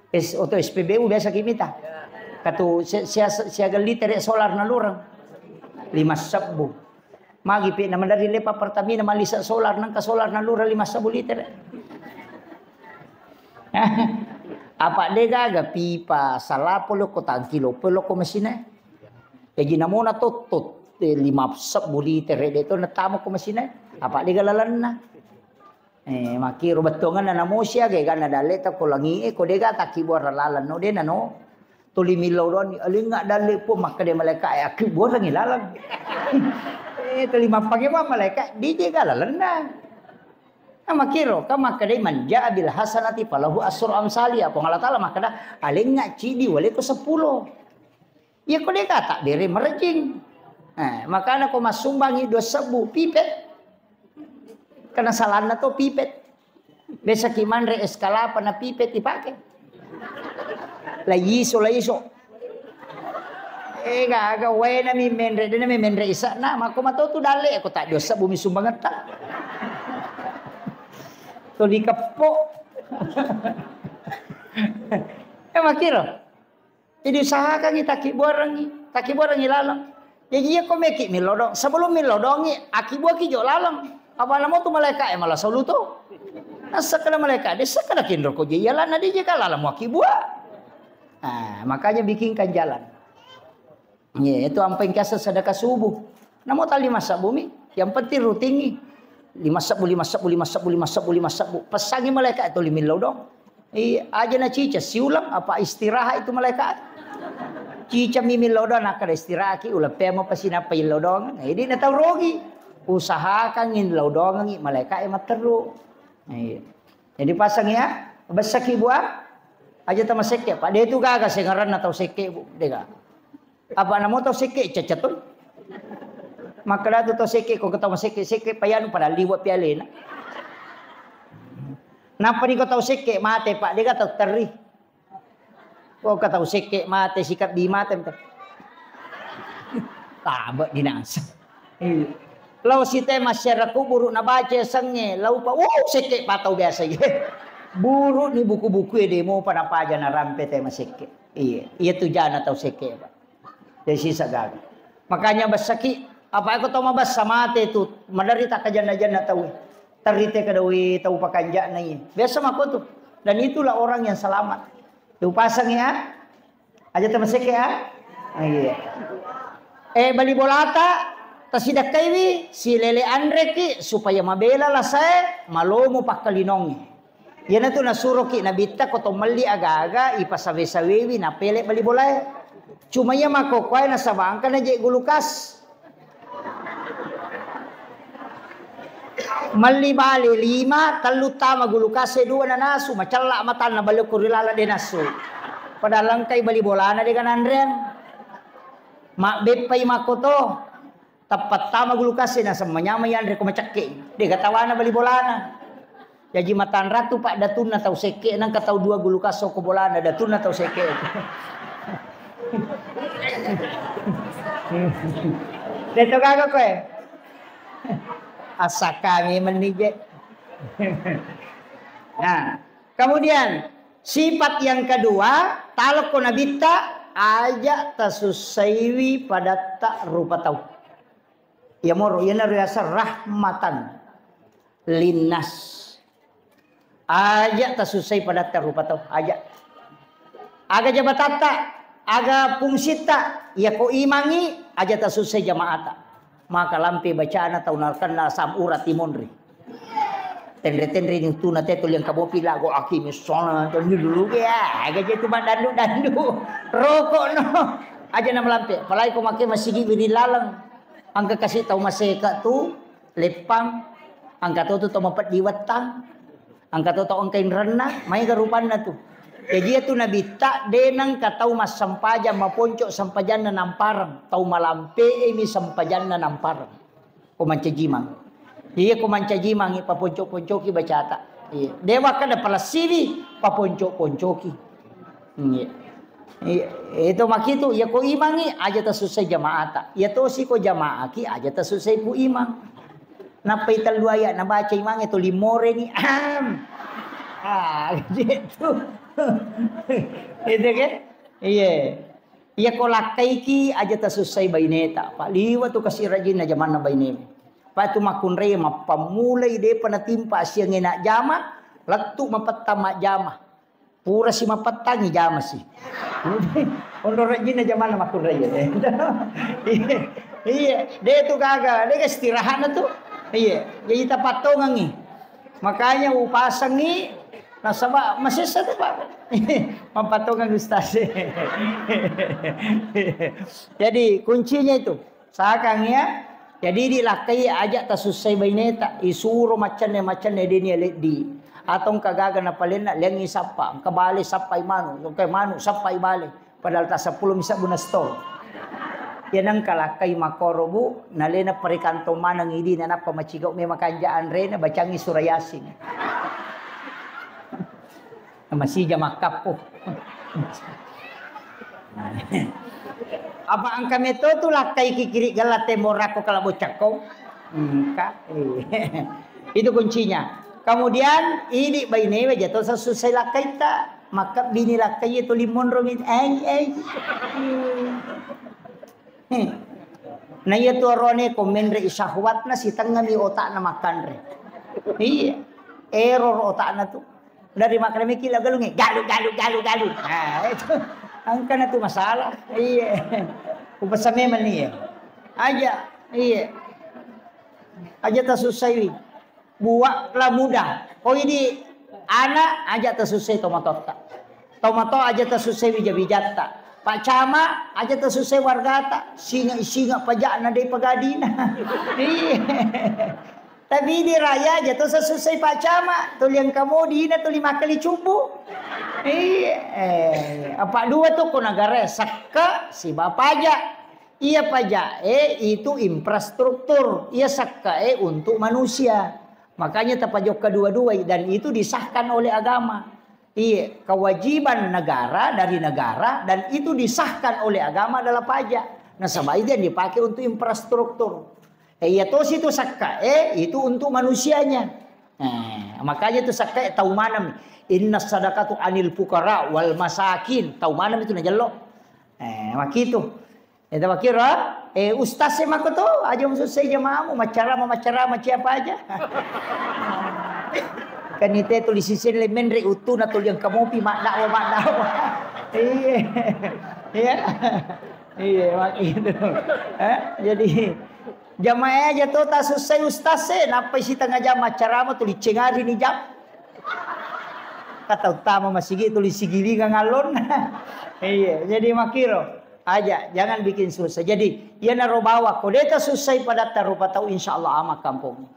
Es-, oto S P B U biasa ki mita. Katu si-, sia-, siaga litere solar nalureng. Lima sebbu. Magi pi na maderri lepa Pertamina malisa solar, nengka solar nalureng lima sebbu litere. Apa de gaga pipa, salapo lo ko tangki, lopo lo ko mesine. Jaji namona tottot. lima sebbu liter de to natama ko masina. Apa de ga lalenna. Eh, makkiro bettuanganna namosi aga egana dalle ta ko langi e ko de ga takki buara lalenno de nano. Tuli millau doang, alinga dalle pun makkeda malaika e akki buarangi laleng. Eh, tuli mappake malaika, de je ga lalenna. Nah, makkiro, kan makkedai, "Man jaa bil hasanati falahu asru amsalia." Puang Allah Taala makkeda, "Alengnga cidi wale ko seppulo." Iya ko deka tak bere merejing. Nah, makana ko massumbangi dua sebbu pipet. Karena salanna to pipet. Biasa ki manre es kalapa na pipet dipake. La iso, la iso. Eh, gaga wae nami menre, de nami menre isa na, mako mato tu dalle, ko tak dua sebbu mi sumbangetta. To dikeppo. Eh, makkiro. Jadi usahakangi takkibuarengi, takkibuarengi laleng. Jadi iya ko meki millodong, sebelum millodongi, akibuaki jo laleng. Apa namo tu malaika e malah solu to. Nasekala malaika, de sekala kinro ko je, iya lana de je ka laleng mo akibua. Nah, makanya bikinkan jalan. Iya, itu ampai kiasa sedekah subuh. Namo tali masa bumi, yang penting rutingi. Lima sebbu, lima sebbu, lima sebbu, lima sebbu, lima sebbu. Pesangi malaikat itu lima lodong. Iya, aja na cica siulang apa istirahat itu malaikat. Cica mimi lodong, nak ada istirahat ki, ulang pemo pasti napa lodong. Nah, jadi na tau rogi. Usahakan ngin lodongi malaikat yang matteru. Iya. Jadi pasang ya, besaki buah. Aja tama sekke, Pak. Dia itu gaga sengaranna tau sekke, Bu. Dega. Apa namo tau sekke cacatun? Makkeda tu tau sekke, ko tau sekke, sekke payanu pada liwa pialena. Napa ni ko tau sekke mate, Pak, dega tau terri. Ko ka tau sekke mate, sikap di mate, mate. Tabe dinasa. Iya. Lau site masyarakat kuburu na baca sengnge, lau pa, uh, sekke patau biasa ye. Buru ni buku-buku e demo pada paja na rampe te masekke. Iya, iya tu jana tau sekke, Pak. Jadi sisa gaga. Makanya bessaki, apa eko tau mabessa mate tu, maderita ka janna-janna tau. Terite kedawi tau pakanjana iya. Biasa mako tu. Dan itulah orang yang selamat. Tu pasang ya. Aja tama sekke ya. Iya. Eh, bali bolata, tasidakkaiwi, silele anreki supaya mabela lasae, malomo pakkalinongi. Iyanatu nasuroki Nabitta ko to melli aga-aga ipasawe-sawewi napele bali bolae. Cuma iya makkokkoe nasaba engka naje gulukas. Melli bale lima, tellu tama gulukas e dua nanasu, macella matanna bale ko ri laleng de nasu. Padahal engkai bali bolana de gananreang. Mabbeppai makkoto. Tappa tama gulukas e naseng manyameng yanre ko macekke. De gatawana bali bolana. Jaji matanratu pak datunna tau sekke, nangka tau dua gulukas ko bolana datunna tau sekke. Deto gaga koe. Asakami menije. Nah, kemudian sifat yang kedua, talokko nabitta aja tasussaiwi padatta rupa tau. Iya moro, iyanaro riaseng rahmatan linnas. Aja tasussai padatta rupa tau, aja. Aga jabatatta, aga fungsitta, iya ko imangi, aja tasussai jamaata. Maka lampe bacana tau narkenna asam urat timonri. Tenre-tenre ni tuna te tuli engka bopi lago akimi sholat, tuli dulu ya, aga je tu dandu-dandu. Rokok no. Aja na melampe, apalagi ko make masigi wiri laleng. Engka kasi tau maseka tu, leppang, engka to tu tau mapeddi wettang, engka to tau engka inrenna, maega rupanna tu. Jaji iya tu nabitta de nengka tau massempajang maponco sempajanna nampareng, tau malampe'e mi sempajanna nampareng. Ko mancajimang. Iya ko mancajimang i paponco-poncoki bacata. Iya. De wakkeda palessiwi paponco-poncoki. Iya. Iya, itu makitu, iya ko imangi aja tasussai jamaata. Iya tosi ko jamaaki aja tasussai ku imang. Nappai tellu ayat nabaca imange to limoreni. Am. Ah, gitu. Itu ke? Iya. Iya ko lakkaiki aja tasussai baineta. Pak liwa tu kasi rajinna jamanna bainemu. Pak tu makkunrai mappammulai depa natimpa siange nak jama, lettu mapettang majjama. Pura si mapettangi jama si. Onro rejjinna jamanna makkunraie. Iya, iya, de' tu gaga, de' istirahatna tu. Iya, jadi tapattongengi. Makanya upasengi, nasaba masessa tu, Pak. Mappattongengi ustaz. Jadi kuncinya itu. Sakang ya. Jadi di lakkai aja' tasussai baineta, isuro maccenne-maccenne deni leddi. Atau engka gaga napalenna liangi sappa, engka bale sappai manu, engka manu sappai bale. Padahal ta seppulo misa guna stol. Ya nengka lakkai makoro, Bu, nalena perikantong maneng idi, nanappa macigau memang kanja anrena, bacangi surah Yasin. Masija makkappo. Apa engka meto tu lakkai kikiri gella temborako kala boccakko? Engka. Itu kuncinya. Kemudian, idi bainewe jato sesuai lakkaita. Makkebbini lakkai itu limonro mi. Eh, eh. Hmm. Na iya tu arone ko menre syahwatna, sitengngami otakna makkanre. Iya. Error otakna tu. Dari makkeda meki la galungnge, galu, galu, galu, galu. Nah, itu. Engkana tu masalah. Iya. Upasa memang iya. Aja, iya. Aja tasussaiwi. Buat la mudah. Ko idi ana aja tasussai tomatotta. Tomato aja tasussai wija-wijatta. Pak Camat aja tasussai wargata. Singa-singa pajakna dei pagadina. Iya. Tapi di raya aja to sesuai Pak Camat, tuli engka modi na tuli makkali cubbu. Iya, eh, apa dua tu ko negara, sekke siba pajak. Iya pajak, eh, itu infrastruktur. Iya sekke, eh, untuk manusia. Makanya tapajokka dua-dua dan itu disahkan oleh agama. Iya, kewajiban negara dari negara dan itu disahkan oleh agama adalah pajak. Nasaba itu yang dipakai untuk infrastruktur. Eh, iya tosi tu sakka, eh, itu untuk manusianya. Eh, makanya tu sakka, eh, tau maneng. Inna sadaqatu anil fuqara wal masakin. Tau maneng itu najello. Eh, makitu. Eh, tawakira, eh, ustaz e mako to, aja mususai jamaahmu, macarama, macarama, siapa aja. Kan itu tulis isin le menre utu na tuliang kamopi, mak dakwa, mak dakwa. Iya. Iya. Iya, mak itu. Eh, jadi, jamaah aja to, tak susah ustaz e, nappai setengah jam acara mau tulis cengari ni jam. Kata utama masigi tulis sigilingan alon. Iya, jadi makiro. Aja, jangan bikin susah. Jadi, iya naro bawa, ko deta susah pada tarupa tau, insya Allah aman kampung.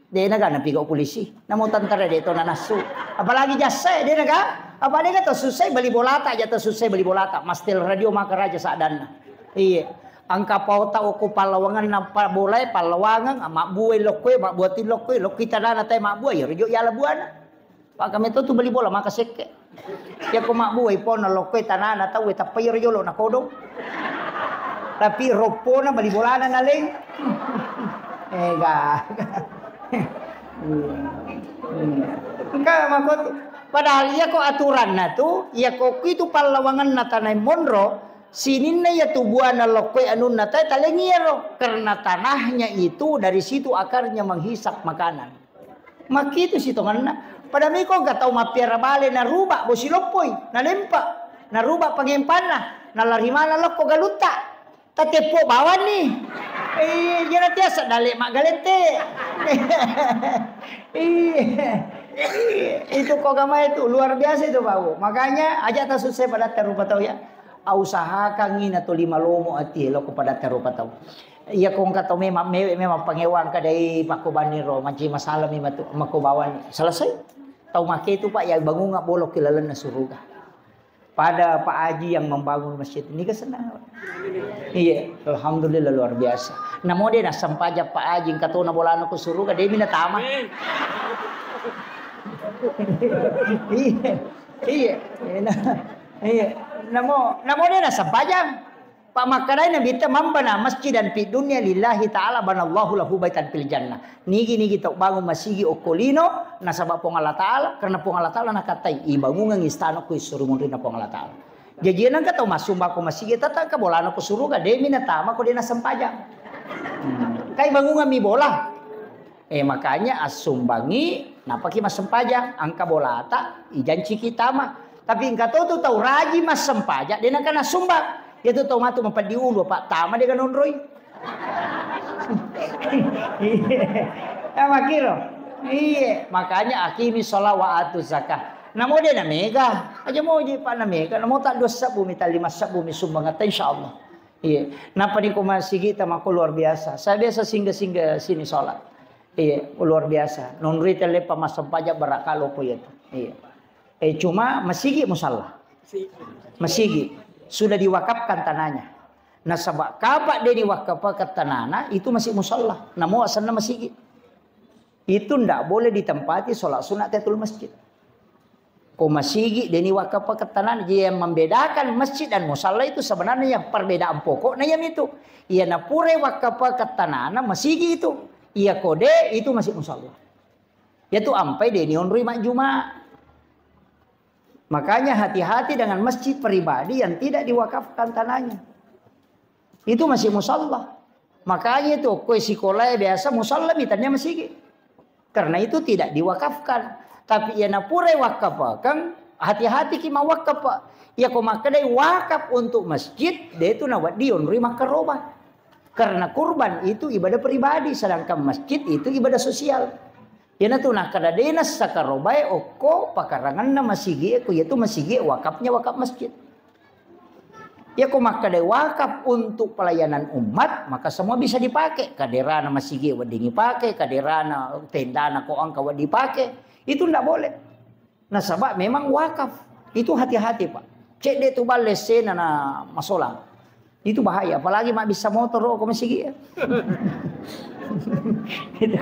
De naga napiga polisi, namo tentara de to nanasu. Apalagi jasa, de naga, apa de to susah beli bolata, aja to susah beli bolata. Mastel radio maka raja sadanna. Iya. Angka pau tau ko pallawangan nampa bolai, pallawangan, mabbuai lokkoe, mabbuati lokkoe, lokki tanana tai mabbuai, rojo yala buana. Pak kami to tu beli bola maka sekke. Ya ko mabbuai pona lokkoe tanana tau tappai ro jolo na kodong. Tapi roppona beli bolana naleng. Ega. Engka mako tu. Padahal iya ko aturanna tu, iya ko itu pallawanganna tanai monro, sininna iya tu buana lokkoe anunna tae talengi ero, karena tanahnya itu dari situ akarnya menghisap makanan. Makitu sitongenna. Pada miko ga tau mappiara bale naruba bosi loppoi, nalempa, naruba pangempanna, nalari mana lokko galutta. Tateppo bawanni. Eh, jana tiasa dale magalette. Iya. Itu kok gamai itu luar biasa itu, Pak. Makanya aja tak susah pada tarupa tau ya. Usahakan ina to lima lomo ati lokko pada tarupa tau. Iya, ko engka tau memang mewe memang pangewang kadai makko bani ro, manci masalah memang tu makko bawani. Selesai. Tau make tu, Pak, ya bangunga bolok ke lalenna suruga. Pada Pak Haji yang membangun masjid ini ke senang. Iya, alhamdulillah luar biasa. Namo de nasempaja Pak Haji, engka tona bolana ko suruga, de mina tama. Iya, iya, iya. Namo, namo de nasempajang. Pak makkedai Nabitta, "Man bana masjidan fid dunya lillahi ta'ala banallahu lahu baitan fil jannah." Nigi-nigi tau bangun masigi okko lino nasaba Puang Allah Ta'ala, karena Puang Allah Ta'ala nakatai, "Ibangungang istana ko isuru munrinna Puang Allah Ta'ala." Jaji nangka tau massumbako masigi tata engka bolana ko suruga, demi natama ko de nasempajang. Hmm. Kai bangungan mi bola. Eh, makanya assumbangi, napaki massempajang, engka bolata, ijanciki tama. Tapi engka to tu tau rajin massempajang, de' nakana sumbang. Iya tu tau matu mapeddi ulu, apa tama de' kanonroi. Ya, makiro. Iya, makanya aqimi sholat wa atu zakah. Namo de' namega, aja moji pa namega, namo tak dua sebbu mi, tak lima sebbu mi sumbang, insyaallah. Iya. Napa ni ko masigi ta mako luar biasa. Saya biasa singgah-singgah sini sholat. Iya, luar biasa. Nonroi tellepa massempajang barakalo po iya tu. Iya. Eh, cuma masigi musalla. Masigi. Sudah diwakafkan tanahnya. Nasaba kapa de' diwakafkan tanahna, itu masih musalla. Namo asenna masigi. Itu ndak boleh ditempati sholat sunat tahiyatul masjid. Ko masigi de' ni wakafkan tanahna. Jadi yang membedakan masjid dan musalla itu sebenarnya yang perbedaan pokoknya yang itu. Iya napura wakafkan tanahna masigi itu. Iya ko de' itu masih musalla. Iya tu ampai de' ni onroi majjuma. Makanya hati-hati dengan masjid pribadi yang tidak diwakafkan tanahnya. Itu masih musalla. Makanya itu, kue sikola biasa musalla mi tania masigi. Karena itu tidak diwakafkan. Tapi iya napura wakafkan, hati-hati ki mawakaf. Iya ko makkedai wakaf untuk masjid, de' tu nawedding onroi makkaroba. Karena kurban itu ibadah pribadi, sedangkan masjid itu ibadah sosial. Iyanatu nakkeda de' nassakarobae okko pakaranganna masigi'e, ko iyatu masigi'e wakafnya wakaf masjid. Iyako makkeda wakaf untuk pelayanan umat, maka semua bisa dipakai. Kaderana masigi'e wedding ipake, kaderana tendana ko engka wedding ipake. Itu ndak boleh. Nasaba memang wakaf. Itu hati-hati, Pak. Cedde tu balle sena na masolang. Itu bahaya, apalagi mabbissa motoro ko masigi ya. Itu,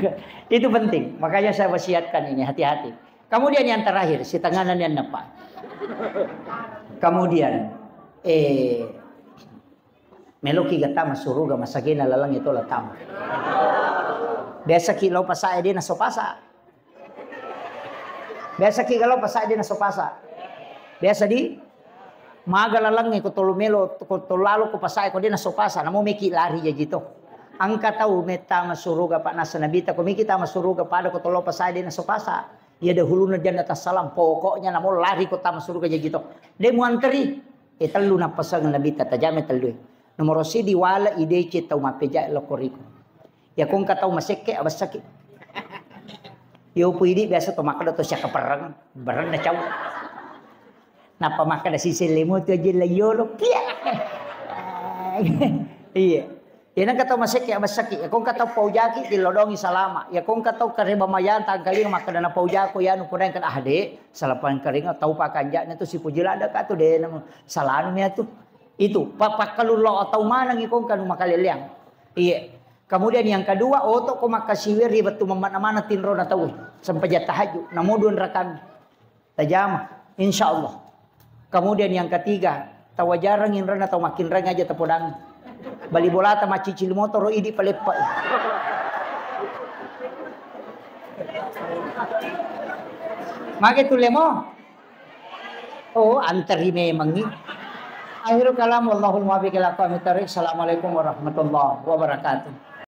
itu penting. Makanya saya wasiatkan ini, hati-hati. Kemudian yang terakhir, sitanganan yang nepa. Kemudian, eh, meloki gattama suruga masagena laleng itu latama. Biasa ki lo pasa, eh, dia naso pasa. Biasa ki galo pasa, dia naso pasa. Biasa di maga lalengnge ko tolo melo, ko tolo lalo ko pasa, ko dia naso pasa, namo meki lari jaji to. Engka tau metta masuruga, Pak, nasa Nabi ta, ko meki ta masuruga pada ko tolo pasa, dia naso pasa. Iya dahuluna jannata salam, pokoknya namo lari ko ta masuruga jaji to. De muanteri, eh, tellu napasang Nabi ta, tajame tellu. Nomoro sidi wala idece tau mapeja lokoriku. Ya ko engka tau masekke, abessaki. Yo pu idi biasa to makkeda to siaka perreng, bereng na cau. Nappa makkeda siselle mo tu aja la yolo. Kia. Iya. Ya nengka tau masekke, abessaki. Ya ko engka tau paujaki, dilodongi salama. Ya ko engka tau kareba mayang tangkalinga makkeda na paujako ya nu kodang kada ah de, salapan karinga tau pakanjana tu sipuji lada ka tu de na salanu ya tu. Itu pa-, pakkalullo tau maneng iko engka nu makaleleang. Iya. Kemudian yang kedua, oto ko makkasiwiang ri wettu mammanna-manna tinrona tau, sempajang tahajud, namo dua rakami. Tajama, insya Allah. Kemudian yang ketiga, tawajarang inrana tau makkinrang aja tapodangi. Bali bolata maccicil motoro idi paleppa. Mage tu lemo? Oh, anteri memangi. Akhirul kalam, wallahul muwaffiq ila aqwamit thariq. Assalamualaikum warahmatullahi wabarakatuh.